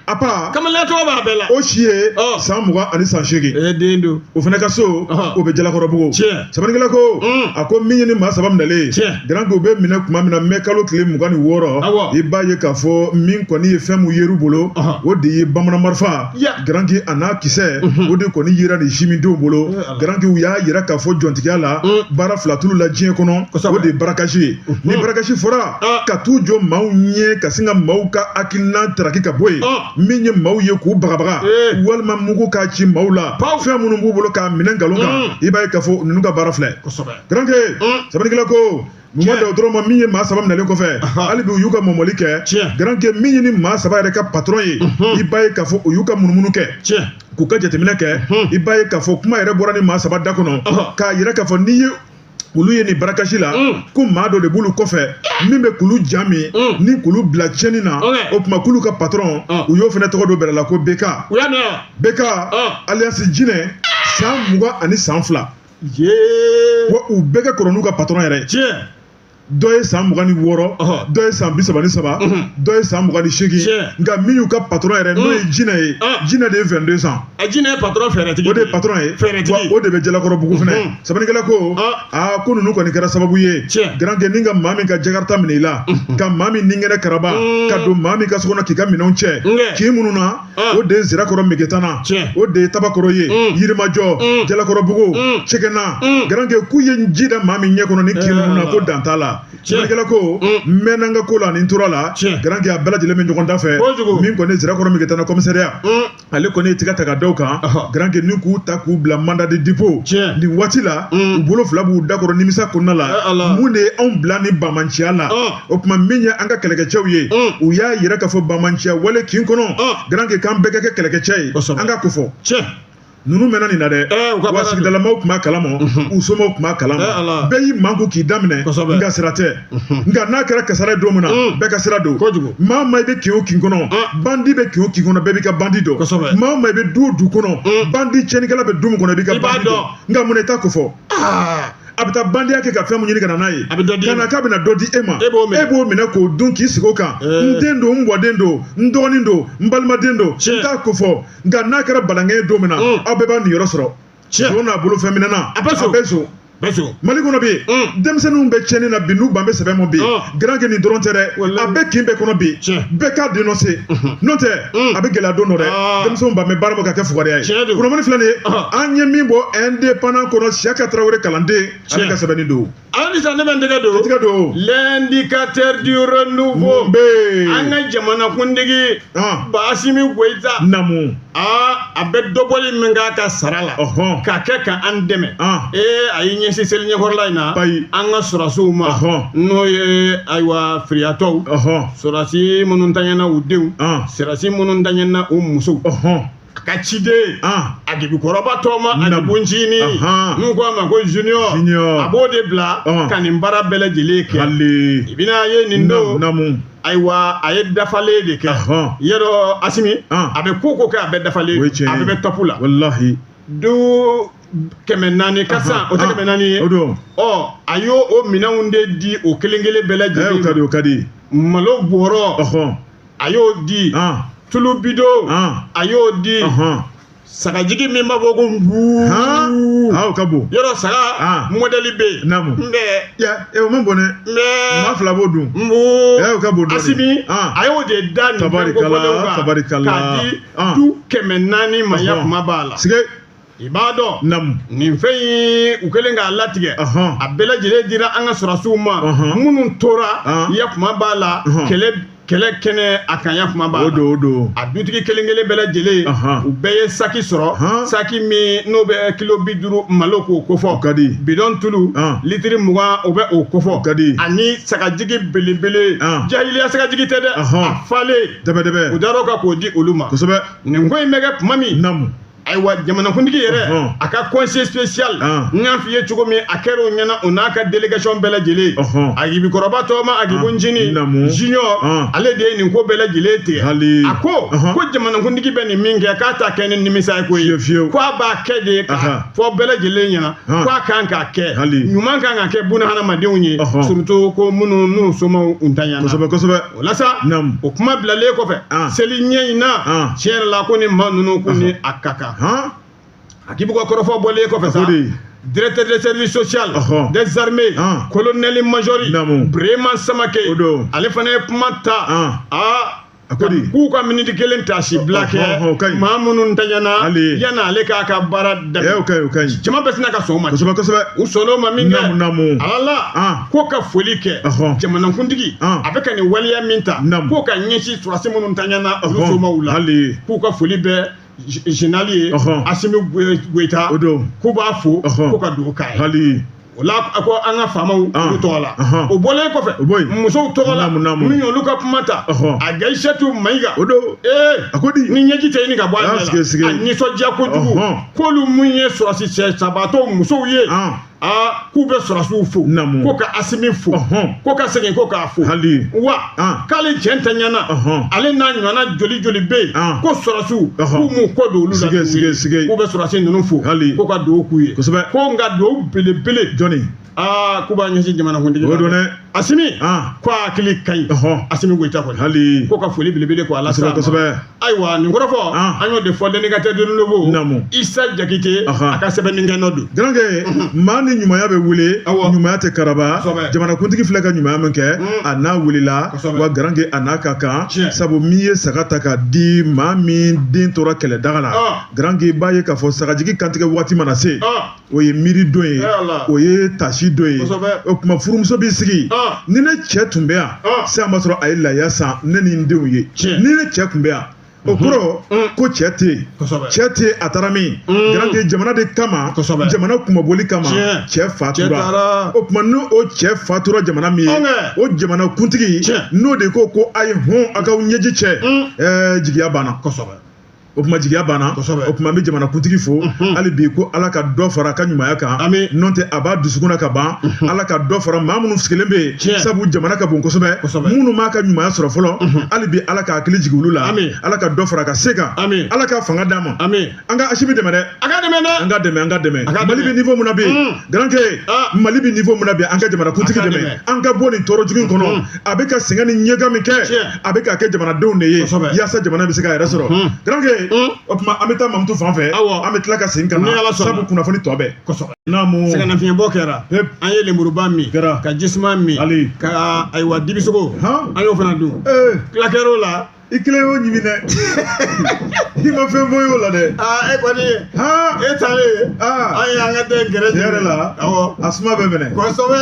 Apa kamalen tɔgɔ b'a bɛɛ la, o si ye san 20 ani san 8. Den don. O fana ka so o bɛ Jalakɔrɔbugu. Sɛbɛnnikɛla ko a ko min ye ni maa saba minɛlen ye, Garanke u bɛ minɛ tuma min na mɛ kalo tile 26, i b'a ye k'a fɔ min kɔni ye fɛn mun yer'u bolo, o de ye bamanan marifa. Garanke a n'a kisɛ, o de kɔni yera nin simidenw bolo. Garanke u y'a yira k'a fɔ jɔntigiya la, baara fila t'olu la diɲɛ kɔnɔ, o de ye barakasi ye. Ni barakasi fɔra, ka t'u jɔ maaw ɲɛ ka sin ka maaw ka hakilina taraki ka bɔ yen, min ye maaw ye k'u bagabaga walima mugu k'a ci maaw la, fɛn minnu b'u bolo k'a minɛ nkalon kan, i b'a ye k'a fɔ ninnu ka baara filɛ. Garanke sɛbɛnnikɛla ko u ma dan o dɔrɔn ma, min ye maa saba minɛlen kɔfɛ, hali bi u y'u ka mɔmɔli kɛ. Garanke min ye ni maa saba yɛrɛ ka patron ye, i b'a ye k'a fɔ u y'u ka munumunu kɛ k'u ka jateminɛ kɛ. I b'a ye k'a fɔ kuma yɛrɛ bɔra ni maa saba da kɔnɔ k'a yira k'a fɔ n'i ye olu ye nin barakasi la, ko maa dɔ de b'olu kɔfɛ min bɛ k'olu ja min ni k'olu bila tiɲɛni na. O tuma k'olu ka patron, u y'o fana tɔgɔ don bɛrɛ la ko BK. BK alias Jinɛ, san 20 ani san 2. Wa u bɛɛ ka kɔrɔ n'u ka patron yɛrɛ ye. Dɔ ye san 26, dɔ ye san 33, dɔ ye san 28. Nka min y'u ka patron yɛrɛ, n'o ye Jinɛ ye, Jinɛ de ye 22 ans. Jinɛ ye patron fɛɛrɛtigi, o de ye patron ye, wa o de bɛ Jalakɔrɔbugu fɛnɛ. Sɛbɛnnikɛla ko aa ko ninnu kɔni kɛra sababu ye, Garanke ni ka maa min ka jakarta minɛ i la, ka maa min ninkɛnɛ karaba, ka don maa min ka so kɔnɔ k'i ka minɛnw cɛ, kin minnu na, o de ye Zirakɔrɔ Megetana, o de ye Tabakɔrɔ ye, Yirimajɔ, Jalakɔrɔbugu, Cɛgɛna. Garanke k'u ye ji da maa min ɲɛ kɔnɔ ni kin ninnu na, ko dan t'a la. Sɛbɛnnikɛla ko n mɛnna n ka ko la ani n tora la, Garanke a bɛɛ lajɛlen bɛ ɲɔgɔn da fɛ. Min kɔni ye Zirakɔrɔ Megetana commissariat, ale kɔni ye tigɛ ta ka da u kan. Garanke ni k'u ta k'u bila mandat de dépôt nin waati la, u bolo fila b'u da kɔrɔ nimisa kɔnɔna la. Mun de ye anw bila ni bamanciya la? O tuma min ye an ka kɛlɛkɛcɛw ye, u y'a yira k'a fɔ bamanciya wale kin kɔnɔ, Garanke k'an bɛɛ ka kɛ kɛlɛkɛcɛ ye, an ka ko fɔ. Ninnu mɛnna nin na dɛ, wa sigidalamaw tun b'a kalama, u somɔgɔw tun b'a kalama, bɛɛ y'i manku k'i daminɛ, nka sira tɛ. Nka n'a kɛra kasara ye don min na, bɛɛ ka sira don. Maa o maa i bɛ kin o kin kɔnɔ, bandi bɛ kin o kin kɔnɔ, bɛɛ b'i ka bandi dɔn. Maa o maa i bɛ du o du kɔnɔ, bandi tiɲɛnikɛla bɛ du min kɔnɔ, i b'i ka bandi dɔn. Nka mun na i t'a ko fɔ? A bɛ taa bandiya kɛ ka fɛn mun ɲini ka na n'a ye, ka na k'a bɛna dɔ di e ma, e b'o minɛ k'o dun k'i sigi o kan. N den don, n mɔden don, n dɔgɔnin don, n balimaden don, n t'a ko fɔ. Nka n'a kɛra balankɛ ye don min na, aw bɛɛ b'a niyɔrɔ sɔrɔ. Zon n'a bolo fɛn minɛna, a bɛ zon. Mali kɔnɔ bi, denmisɛnninw bɛ tiɲɛni na bi, n'u ban bɛ sɛbɛn mɔ bi. Garanke nin dɔrɔn tɛ dɛ, a bɛ kin bɛɛ kɔnɔ bi, bɛɛ k'a dénoncer, n'o tɛ a bɛ gɛlɛya don dɔ dɛ. Denmisɛnw ban bɛ baara ma ka kɛ fugariya ye. Kunnafoni filɛ nin ye, an ye min bɔ indépendant kɔnɔ, Siyaka Tarawele kalanden, ale ka sɛbɛnni don. Alisa, ne bɛ n tɛgɛ don. I tɛgɛ don. L'indicateur du renouveau. An ka jamanakuntigi Basimi Goyita. Namu. A bɛ dɔbɔli min k'a ka sara la, k'a kɛ ka an dɛmɛ. A y'i ɲɛsin seli ɲɛkɔrɔla in na, an ka sɔrɔdasiw ma, n'o ye ayiwa firiyatɔw, sɔrɔdasi minnu taɲɛna u denw, sɔrɔdasi minnu taɲɛna u musow. Ka ciden Agibukɔrɔba tɔgɔma Agibu Ncinin, n'u ko a ma ko Junior, a b'o de bila ka nin baara bɛɛ lajɛlen kɛ. I bɛna ye nin don, ayiwa a ye dafalen de kɛ. Yɔrɔ Asimi, a bɛ ko kɛ, a bɛ dafalen, a bɛɛ bɛ tɔpu la. Walahi. Du 400 ka san, o tɛ 400 ye. Ɔ a y'o o minɛnw de di o kelen kelen bɛɛ lajɛlen ma. O ka di, o ka di. Malo bɔrɔ, a y'o di. Tulu bidon, a y'o di. Sagajigi min b'a fɔ ko nbuu, o ka bon. Yɔrɔ saga mɔdɛli bɛ yen. Naamu. N bɛ. Ya, o man bon dɛ. N bɛ. Maa fila b'o dun. Nbuu. O ka bon dɔɔni. Asimi, a y'o de da nin fɛn kofɔlenw kan. Tabarikala. K'a di du 400 ma, ya kuma b'a la. Sige. I b'a dɔn. Naamu. Nin fɛn in u kɛlen k'a latigɛ. A bɛɛ lajɛlen dira an ka sɔrɔdasiw ma. Minnu tora, ya kuma b'a la. Kɛlɛ. Kɛlɛ kɛnɛ a kan ya kuma b'a O don, o don. A dutigi kelen kelen bɛɛ lajɛlen, u bɛɛ ye saki sɔrɔ, saki min n'o bɛ kilo 50 malo k'o kofɔ. O ka di. Bidɔn tulu litiri 20, o bɛ o kofɔ. O ka di. Ani sagajigi belebele, jahiliya sagajigi tɛ dɛ, a falen dɛbɛ dɛbɛ. U dar'o kan k'o di olu ma. Nin ko in bɛ kɛ tuma min, ayiwa, jamanakuntigi yɛrɛ, a ka conseiller spécial, n y'a f'i ye cogo min, a kɛra o ɲɛna, o n'a ka délégation bɛɛ lajɛlen. Agibikɔrɔba tɔgɔ ma Agibu Ncinin Junior, ale de ye nin ko bɛɛ lajɛlen tigɛ. A ko ko jamanakuntigi bɛ nin min kɛ, k'a t'a kɛ ni nimisa ye ko ye, ko a b'a kɛ de k'a fɔ bɛɛ lajɛlen ɲɛna ko a kan k'a kɛ, ɲuman kan ka kɛ buna hadamadenw ye, surtout ko minnu n'u somaw ntanyana. Kosɛbɛ kosɛbɛ. O la sa, o kuma bilalen kɔfɛ, seli ɲɛ in na, tiɲɛ yɛrɛ la, ko ni maa ninnu ko ni a ka kan. Agibu ka kɔrɔfɔ bɔlen kɔfɛ sa, directeur de service social des armées, colonel major Brema Samake, ale fana ye kuma ta. Aa, k'u ka miniti kelen tasi bila kɛ maa minnu ntanyana yanni ale k'a ka baara daminɛ. Jama bɛɛ sina ka sɔn o ma. Kosɛbɛ kosɛbɛ. U sɔnn'o ma min kɛ, ala la ko ka foli kɛ jamanakuntigi, a bɛ ka nin waleya min ta k'o ka ɲɛsin sɔrɔdasi minnu ntanyana olu somaw la, k'u ka foli bɛ général ye Asimi Goyita, k'u b'a fo, ko ka dugawu k'a ye. O la, a ko an ka faamaw olu tɔgɔ la. O bɔlen kɔfɛ, musow tɔgɔ la, min y'olu ka kuma ta, a Aïssatou Maïga. O don. Ee, a ko di. Ni ɲɛji tɛ ɲini ka bɔ a ɲɛ la, a nisɔndiya kojugu, k'olu mun ye sɔrɔdasi cɛ sabatɔ musow ye, aa, k'u bɛ sɔrɔdasiw fo, ko ka Asimi fo, ko ka segin ko k'a fo. Wa k'ale cɛ ntanyana, ale n'a ɲɔgɔnna joli joli bɛ yen, ko sɔrɔdasiw k'u m'u kɔ don olu la. K'u bɛ sɔrɔdasi ninnu fo, ko ka dugawu k'u ye. Ko nka dugawu belebele. Jɔnni? Aa, k'u b'a ɲɛsin jamanakuntigi. O don dɛ. Asimi, ko a hakili ka ɲi. Asimi Goyita kɔni. Ko ka foli belebele ko ala sa. Ayiwa, nin kɔrɔfɔ, an y'o de fɔ l'indicateur du renouveau, Isa Jakite, a ka sɛbɛnnikɛ nɔ don. Garankɛ, maa ni ɲumanya bɛ wele, ɲumanya tɛ karaba. Jamanakuntigi filɛ ka ɲumanya min kɛ, a n'a wulila wa, garankɛ, a n'a ka kan, sabu min ye saga ta ka di maa min den tora kɛlɛdaga la, garankɛ, i b'a ye k'a fɔ sagajigi kantigɛ waati mana se, o ye miiri don ye, o ye tasi don ye. O tuma furumuso b'i sigi: ni ne cɛ tun bɛ yan sisan, b'a sɔrɔ a ye laya san ne ni n denw ye. Ni ne cɛ tun bɛ yan, o kɔrɔ ko cɛ tɛ yen, cɛ tɛ yen, a taara min, garankɛ, jamana de kama, jamana kunmabɔli kama, cɛ fatura. O tuma, n'o o cɛ fatura jamana min ye, o jamana kuntigi n'o de ko ko a ye hɔn, a k'aw ɲɛji cɛ, ɛɛ, jigiya banna. O tuma jigiya banna. O tuma, an bɛ jamanakuntigi fo hali bi, ko Ala ka dɔ fara a ka ɲumanya kan. N'o tɛ, a b'a dusukun na ka ban. Ala ka dɔ fara maa minnu sigilen bɛ yen, sabu jamana ka bon kosɛbɛ, minnu m'a ka ɲumanya sɔrɔ fɔlɔ, hali bi Ala ka hakili jigin olu la. Ala ka dɔ fara a ka se kan. Ala ka fanga d'a ma. An ka Asimi dɛmɛ dɛ. A ka dɛmɛ dɛ. An ka dɛmɛ, an ka dɛmɛ. Mali bɛ niveau mun na bi, garankɛ, Mali bɛ niveau mun na bi, an ka jamanakuntigi dɛmɛ, an ka bɔ nin tɔɔrɔ jugu in kɔnɔ. A bɛ ka sɛgɛn ni ɲɛgan min kɛ, a bɛ ka kɛ jamanadenw de ye, yaasa jamana bɛ se k'a yɛrɛ sɔrɔ. Garankɛ, o tuma, an bɛ taa Mamutu fan fɛ, an bɛ tila ka segin ka na, sabu kunnafoni tɔ bɛɛ. Naamu. Sɛgɛnnafiɲɛbɔ kɛra, an ye lemuruba min, ka jisuma min, ka ayiwa dibisogo, an y'o fana dun. Tila kɛr'o la. I kelen y'o ɲimi dɛ, i ma fɛn fɔ y'o la dɛ. Aa, e kɔni, e taalen, an ye an ka den gɛrɛ. Tiɲɛ yɛrɛ la, a suma bɛ minɛ. Kosɛbɛ.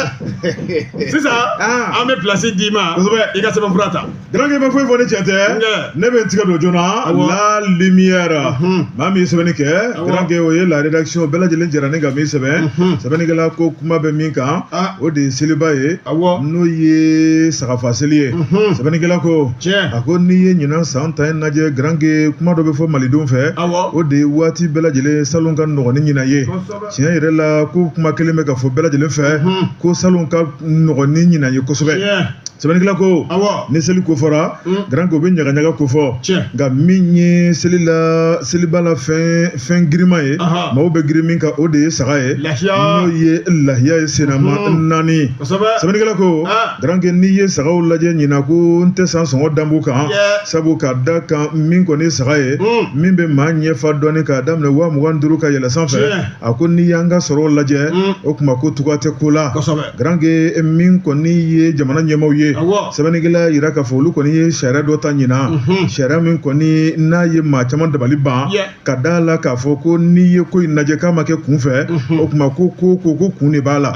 Sisan an bɛ place d'i ma, i ka sɛbɛnfura ta. Garankɛ, ma foyi fɔ ni cɛ tɛ. Ne bɛ n tigɛ don joona La Lumière. Maa min ye sɛbɛnni kɛ, garankɛ, o ye la rédaction bɛɛ lajɛlen jɛra ni ka min sɛbɛn. Sɛbɛnnikɛla ko kuma bɛ min kan, o de ye seliba ye, n'o ye sagafa seli ye. Sɛbɛnnikɛla ko, a ko n'i ye ɲinan san ta in lajɛ, garankɛ, kuma dɔ bɛ fɔ malidenw fɛ, o de ye waati bɛɛ lajɛlen salon ka nɔgɔn ni ɲinan ye. Tiɲɛ yɛrɛ la, ko kuma kelen bɛ ka fɔ bɛɛ lajɛlen fɛ, ko salon ka nɔgɔn ni ɲinan ye kosɛbɛ. Sɛbɛnnikɛla ko ni seli ko fɔra, garankɛ, o bɛ ɲagaɲaga ko fɔ. Nka min ye seli la, seliba la, fɛn fɛn girinman ye, maaw bɛ girin min kan, o de ye saga ye, n'o ye lahiya ye, senama naani. Sɛbɛnnikɛla ko, garankɛ, n'i ye sagaw lajɛ ɲinan, ko n tɛ san sɔngɔ danbu kan, sabu ka da kan min kɔni ye saga ye min bɛ maa ɲɛfa dɔɔni, k'a daminɛ 25 000 ka yɛlɛ sanfɛ. A ko n'i y'an ka sɔrɔw lajɛ, o tuma ko tuga tɛ ko la. Garankɛ, min kɔni ye jamana ɲɛmaaw ye, sɛbɛnnikɛla yira k'a fɔ olu kɔni ye sariya dɔ ta ɲinan, sariya min kɔni n'a ye maa caman dabali ban, ka da la k'a fɔ ko n'i ye ko in lajɛ k'a ma kɛ kun fɛ, o tuma ko ko ko ko kun de b'a la.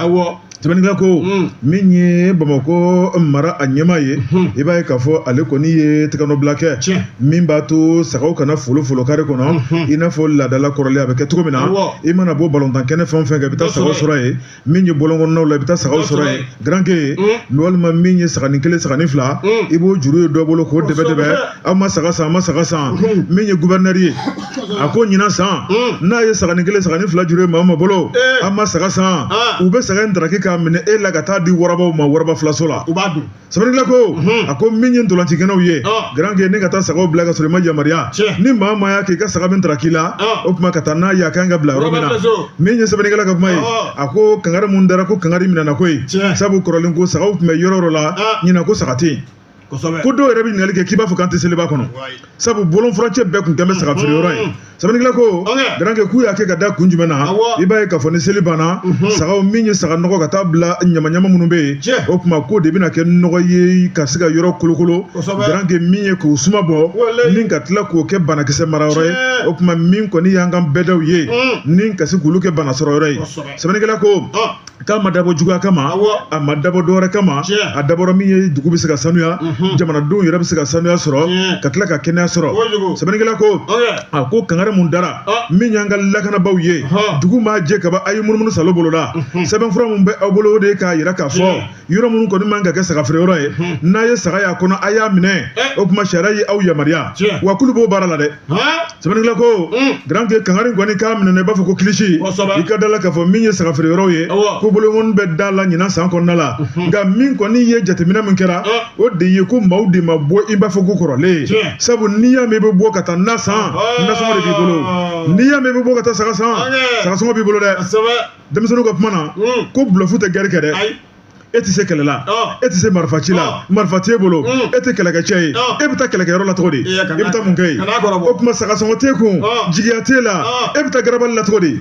Sɛbɛnnikɛla ko min ye Bamakɔ mara a ɲɛmaa ye, i b'a ye k'a fɔ ale kɔni ye tɛgɛnɔbila kɛ min b'a to sagaw kana folo folo kare kɔnɔ, i n'a fɔ laadala kɔrɔlen a bɛ kɛ cogo min na. I mana bɔ balontan kɛnɛ fɛn o fɛn kan, i bɛ taa sagaw sɔrɔ yen. Min ye bɔlɔn kɔnɔnaw la, i bɛ taa sagaw sɔrɔ yen. Garanke, walima min ye saganin kelen, saganin fila, i b'o juru ye dɔ bolo k'o dɛbɛ dɛbɛ. Aw ma saga san, an ma saga san. Min ye guvɛrinɛri ye, a ko ɲinan san, n'a ye saganin kelen, saganin fila juru ye maa o maa bolo, an ma saga san, u bɛ saga in daraki k'a minɛ e la ka taa di warabaw ma waraba filaso la. U b'a dun. Sɛbɛnnikɛla ko, a ko min ye ntolancikɛnɛw ye, garanke, ni ka taa sagaw bila ka sɔrɔ i ma yamaruya, ni maa o maa y'a kɛ i ka saga bɛ daraki la, o tuma ka taa n'a ye a kan ka bila yɔrɔ min na. Min ye sɛbɛnnikɛla ka kuma ye, a ko kangari mun dara, ko kangari minɛna koyi, sabu kɔrɔlen ko sagaw tun bɛ yɔrɔ o yɔrɔ la, ɲinan ko saga tɛ yen. Ko dɔw yɛrɛ bɛ ɲininkali kɛ k'i b'a fɔ k'an tɛ seliba kɔnɔ, sabu bɔlɔn furancɛ bɛɛ tun kɛn bɛ saga feere yɔrɔ ye. Sɛbɛnnikɛla ko, garanke, k'u y'a kɛ ka da kun jumɛn na? I b'a ye k'a fɔ ni seli banna, sagaw min ye saga nɔgɔ ka taa bila ɲamaɲama minnu bɛ yen, o tuma k'o de bɛna kɛ nɔgɔ ye ka se ka yɔrɔ kolokolo. Garanke, min ye k'o suma bɔ ni ka tila k'o kɛ banakisɛ mara yɔrɔ ye, o tuma min kɔni y'an ka bɛɛdaw ye, ni ka se k'olu kɛ bana sɔrɔ yɔrɔ ye. Sɛbɛnnikɛla ko k'a ma dabɔ juguya kama, a ma dabɔ dɔwɛrɛ kama, a dabɔra min ye, dugu bɛ se ka sanuya, jamanadenw yɛrɛ bɛ se ka sanuya sɔrɔ, ka tila ka kɛnɛya sɔrɔ. Sɛbɛnnikɛla ko, a ko kangari mun dara min y'an ka lakanabaaw ye, dugu maa jɛ kaba a ye munumunu salo boloda. Sɛbɛnfura mun bɛ aw bolo, o de ye k'a yira k'a fɔ yɔrɔ minnu kɔni man ka kɛ saga feere yɔrɔ ye, n'a ye saga y'a kɔnɔ, a y'a minɛ. O tuma sariya ye aw yamaruya, wa k'olu b'o baara la dɛ. Sɛbɛnnikɛla ko, garanke, kangari kɔni k'a minɛ, i b'a fɔ ko kilisi. I ka da la k'a fɔ min ye saga feere yɔrɔw ye, ko bolonkɔni bɛ da la ɲinan san kɔnɔna la. Nka min kɔni ye jateminɛ min kɛra, o de ye ko maaw de ma bɔ i b'a fɔ ko kɔrɔlen. Sabu n'i y'a mɛn i bɛ bɔ ka taa na san, nasɔngɔ de b'i bolo. N'i y'a mɛn i bɛ bɔ ka taa saga san, saga sɔngɔ b'i bolo dɛ. Denmisɛnninw ka kuma na, ko bluff tɛ guerre kɛ dɛ. E tɛ se kɛlɛ la, e tɛ se marifa ci la, marifa t'e bolo, e tɛ kɛlɛkɛcɛ ye, e bɛ taa kɛlɛkɛyɔrɔ la cogo di? E bɛ taa mun kɛ yen? O tuma saga sɔngɔ t'e kun, jigiya t'e la, e bɛ taa garabali la cogo di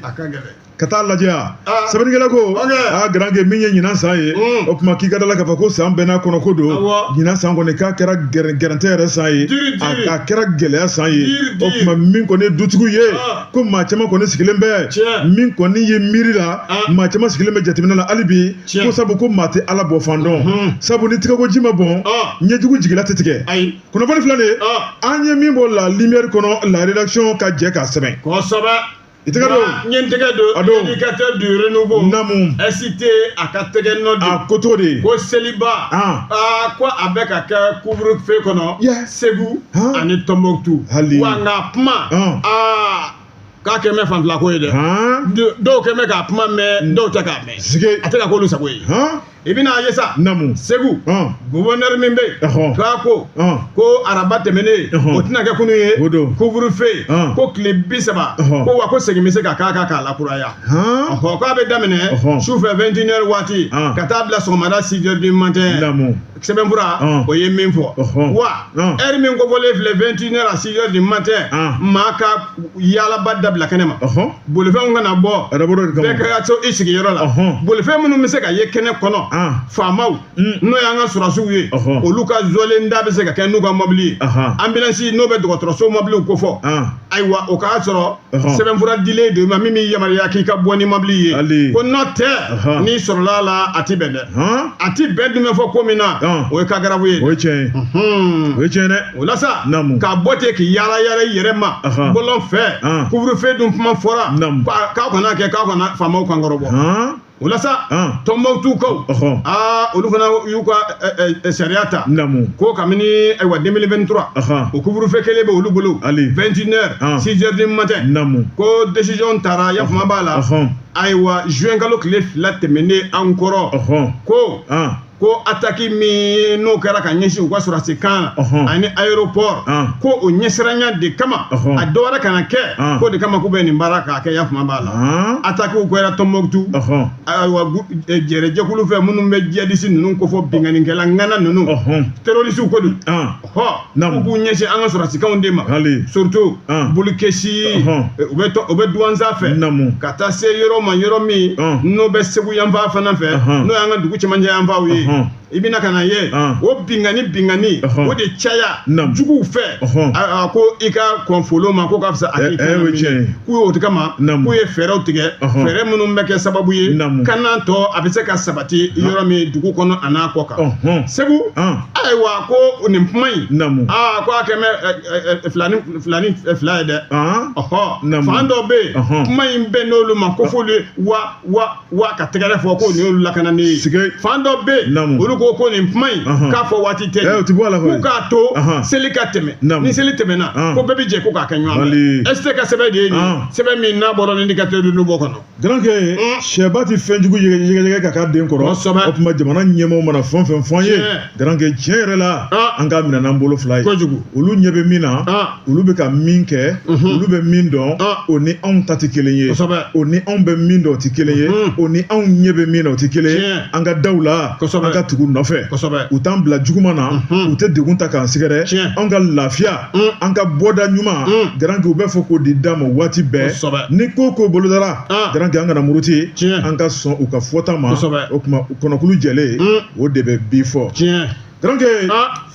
ka taa lajɛ? Sɛbɛnnikɛla ko, aa garanke, min ye ɲinan san ye, o tuma k'i ka da la k'a fɔ ko san bɛɛ n'a kɔnɔ ko don. Ɲinan san kɔni k'a kɛra gɛrɛntɛ yɛrɛ san ye, a kɛra gɛlɛya san ye. O tuma min kɔni ye dutigiw ye, ko maa caman kɔni sigilen bɛ min kɔni ye miiri la, maa caman sigilen bɛ jateminɛ la hali bi, ko sabu ko maa tɛ Ala bɔ fan dɔn, sabu ni tigɛko ji ma bɔn, ɲɛjugu jigila tɛ tigɛ. Kunnafoni filɛ nin ye, an ye min bɔ La Lumière kɔnɔ, la rédaction ka jɛ k'a sɛbɛn. Kosɛbɛ. I tɛgɛ don. N ye n tɛgɛ don. A don. Indicateur du renouveau. Naamu. SIT a ka tɛgɛ nɔ don. A ko cogo di? Ko seliba. Aa, ko a bɛ ka kɛ couvre-feu kɔnɔ. Segu ani Tɔnbɔkutu. Hali. Wa nka kuma. Aa, k'a kɛ mɛ fan fila ko ye dɛ. Dɔw kɛ mɛ k'a kuma mɛn, dɔw tɛ k'a mɛn. A tɛ ka k'olu sago ye. I bɛna a ye sa. Naamu. Segu. Gouverneur min bɛ yen. K'a ko. Ko araba tɛmɛnen. O tɛna kɛ kunun ye. O don. Couvre-feu. Ko tile 30. Ko wa ko segin bɛ se ka k'a kan k'a lakuraya. Ɔhɔ, k'a bɛ daminɛ. Sufɛ 21 heures waati. Ka taa bila sɔgɔmada 6 heures du matin. Naamu. Sɛbɛnfura o ye min fɔ. Wa heure min kofɔlen filɛ, 21 heures à 6 heures du matin, maa ka yaalaba dabila kɛnɛ ma. Bolifɛnw kana bɔ. Bɛɛ ka to i sigiyɔrɔ la. Bolifɛn minnu bɛ se ka ye kɛnɛ kɔnɔ, faamaw, n'o y'an ka sɔrɔdasiw ye, olu ka zɔlen da bɛ se ka kɛ n'u ka mɔbili ye. Ambulance, n'o bɛ dɔgɔtɔrɔso mɔbiliw kofɔ, ayiwa, o k'a sɔrɔ sɛbɛnfura dilen don i ma min b'i yamaruya k'i ka bɔ ni mɔbili ye. Ko n'o tɛ, n'i sɔrɔla a la, a ti bɛn dɛ. A ti bɛn dun bɛ fɔ ko min na, o ye cas grave ye. O ye tiɲɛ ye. O ye tiɲɛ dɛ. O la sa, ka bɔ ten k'i yaala yaala i yɛrɛ ma bɔlɔn fɛ, couvre-feu dun kuma fɔra k'aw kana kɛ, k'aw kana faamaw kan kɔrɔbɔ. O la sa, Tɔnbɔkutukaw, aa, olu fana y'u ka sariya ta. Ko kabini ayiwa 2023, o couvre-feu kelen bɛ olu bolo, 21 heures 6 heures du matin. Ko décision tara, yafama b'a la. Ayiwa, juin kalo tile 2 tɛmɛnen an kɔrɔ, ko attaque min n'o kɛra ka ɲɛsin u ka sɔrɔdasi kan ani aéroport, ko o ɲɛsiranya de kama, a dɔ wɛrɛ kana kɛ, k'o de kama k'u bɛ nin baara k'a kɛ, yafama b'a la. Attaque kɛra Tɔnbɔkutu, ayiwa, jɛrɛjɛkulu fɛ minnu bɛ jihadisi ninnu kofɔ, binkannikɛla ŋana ninnu, terrorisiw ko don. Hɔ, k'u ɲɛsin an ka sɔrɔdasikanw de ma, surtout Bulukesi, u bɛ Duwanza fɛ, ka taa se yɔrɔ ma, yɔrɔ min n'o bɛ Segu yanfan fana fɛ, n'o y'an ka dugu cɛmancɛ yanfanw ye. I bɛna ka na ye o binkanni binkanni o de caya juguw fɛ. A ko i ka kɔn folon ma ko ka fisa a k'i kan k'u y'o kama k'u ye fɛɛrɛw tigɛ, fɛɛrɛ minnu bɛ kɛ sababu ye kana tɔ a bɛ se ka sabati yɔrɔ min dugu kɔnɔ a n'a kɔ kan. Segu, ayiwa, ko nin kuma in, aa, ko a kɛmɛ fila ni fila ni fila ye dɛ. Ɔhɔ, fan dɔ bɛ yen, kuma in bɛn n'olu ma ko f'olu wa wa wa ka tɛgɛrɛ fɔ ko nin y'olu lakananen ye. Fan dɔ bɛ yen, olu ko ko nin kuma in k'a fɔ waati tɛ, k'u k'a to seli ka tɛmɛ. Ni seli tɛmɛna, ko bɛɛ bɛ jɛ ko k'a kɛ ɲɔgɔn fɛ. ST ka sɛbɛn de ye nin sɛbɛn min n'a bɔra l'indicateur du nouveau kɔnɔ. Garankɛ, sɛba tɛ fɛn jugu yɛgɛyɛgɛ ka k'a den kɔrɔ. O tuma, jamana ɲɛmɔgɔw mana fɛn o fɛn fɔ an ye, garankɛ, tiɲɛ yɛrɛ la, an k'a minɛ n'an bolo fila ye. Kojugu. Olu ɲɛ bɛ min na, olu bɛ ka min kɛ, olu bɛ min dɔn, o ni anw ta tɛ kelen ye. O ni anw bɛ min dɔn, o tɛ kelen ye. O ni anw ɲɛ bɛ min na, o tɛ kelen ye. An ka daw la, an ka tugu nɔfɛ. U t'an bila juguman na, u tɛ degun ta k'an sɛgɛrɛ. Anw ka lafiya, an ka bɔda ɲuman, garankɛ, u bɛ fɔ k'o di d'an ma waati bɛɛ. Ni ko ko bolodara, garankɛ, an kana muruti, an ka sɔn u ka fɔta ma. O tuma, kɔnɔkulu jɛlen, o de bɛ bi fɔ. Garankɛ,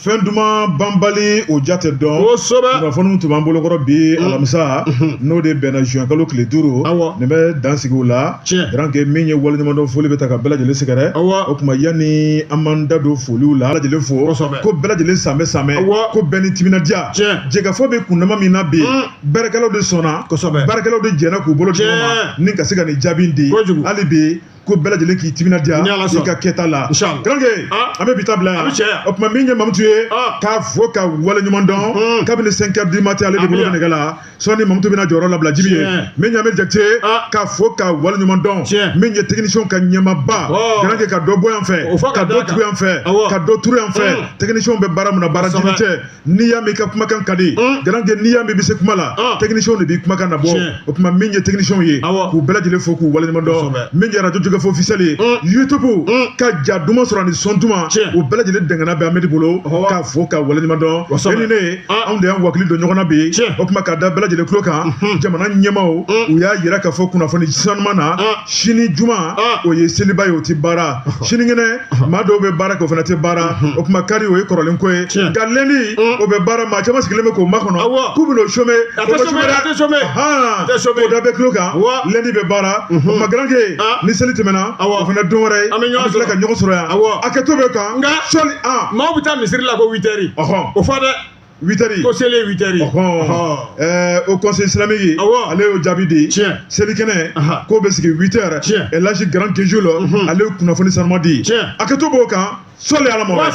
fɛn duman banbali, o ja tɛ dɔn. Kunnafoniw tun b'an bolokɔrɔ bi alamisa, n'o de bɛnna juin kalo tile 5. Nin bɛ dan sigi o la. Garankɛ, min ye waleɲumandɔn foli bɛ ta ka bɛɛ lajɛlen sɛgɛrɛ. O tuma, yanni an b'an da don foliw la, bɛɛ lajɛlen fo, ko bɛɛ lajɛlen sanbɛ sanbɛ, ko bɛɛ ni timinadiya. Jɛkafɔ bɛ kundama min na bi, baarakɛlaw de sɔnna, baarakɛlaw de jɛnna k'u bolo di ɲɔgɔn ma ni ka se ka nin jaabi di. Hali bi, ko bɛɛ lajɛlen k'i timinadiya i ka kɛta la. Garankɛ, an bɛ bi ta bila yan. O tuma, min ye Mamutu ye, k'a fo ka waleɲuman dɔn kabini 5 heures du matin, ale de bolo bɛ nɛgɛ la. Sɔɔni, Mamutu bɛna jɔyɔrɔ labila Jibi ye. Min ye Amedi Jakite, k'a fo ka waleɲuman dɔn. Min ye technicien ka ɲɛmaaba, garankɛ, ka dɔ bɔ yan fɛ, ka dɔ tugu yan fɛ, ka dɔ turu yan fɛ, technicien bɛ baara min na, baara jigi tɛ. N'i y'a mɛn i ka kumakan ka di, garankɛ, n'i y'a mɛn i bɛ se kuma la, technicien de b'i kumakan nabɔ. O tuma, min ye technicien ye, k'u bɛɛ lajɛlen fo k'u waleɲuman dɔn. Min ye radio Jɛkafɔ officiel ye, YouTube ka ja duman sɔrɔ ani son duman, o bɛɛ lajɛlen dɛngɛnna bɛ Amedi bolo, k'a fo ka waleɲuman dɔn. E ni ne, anw de y'an wakili don ɲɔgɔn na bi. O tuma, ka da bɛɛ lajɛlen tulo kan, jamana ɲɛmaaw, u y'a yira k'a fɔ kunnafoni sanuman na, sini juma, o ye seliba ye, o ti baara. Sinikɛnɛ, maa dɔw bɛ baara kɛ, o fana tɛ baara. O tuma, kari, o ye kɔrɔlen ko ye. Nka lundi, o bɛ baara. Maa caman sigilen bɛ k'o makɔnɔ k'u bɛn'o chômer. A tɛ chômer, a tɛ chômer. O da bɛ tulo kan, lundi bɛ baara. O tuma, garankɛ, ni seli tɛmɛna, o fana don wɛrɛ ye, an bɛ tila ka ɲɔgɔn sɔrɔ yan. Hakɛto bɛ kan. Nka sɔli maaw bɛ taa misiri la ko 8 heures. O fɔ dɛ. 8 heures. Ko seli ye 8 heures. Au conseil islamique, ale y'o jaabi di. Selikɛnɛ k'o bɛ sigi 8 heures. El Hadji Grand Kejul, ale ye kunnafoni sanuma di. Hakɛto b'o kan. Sɔli ala ma.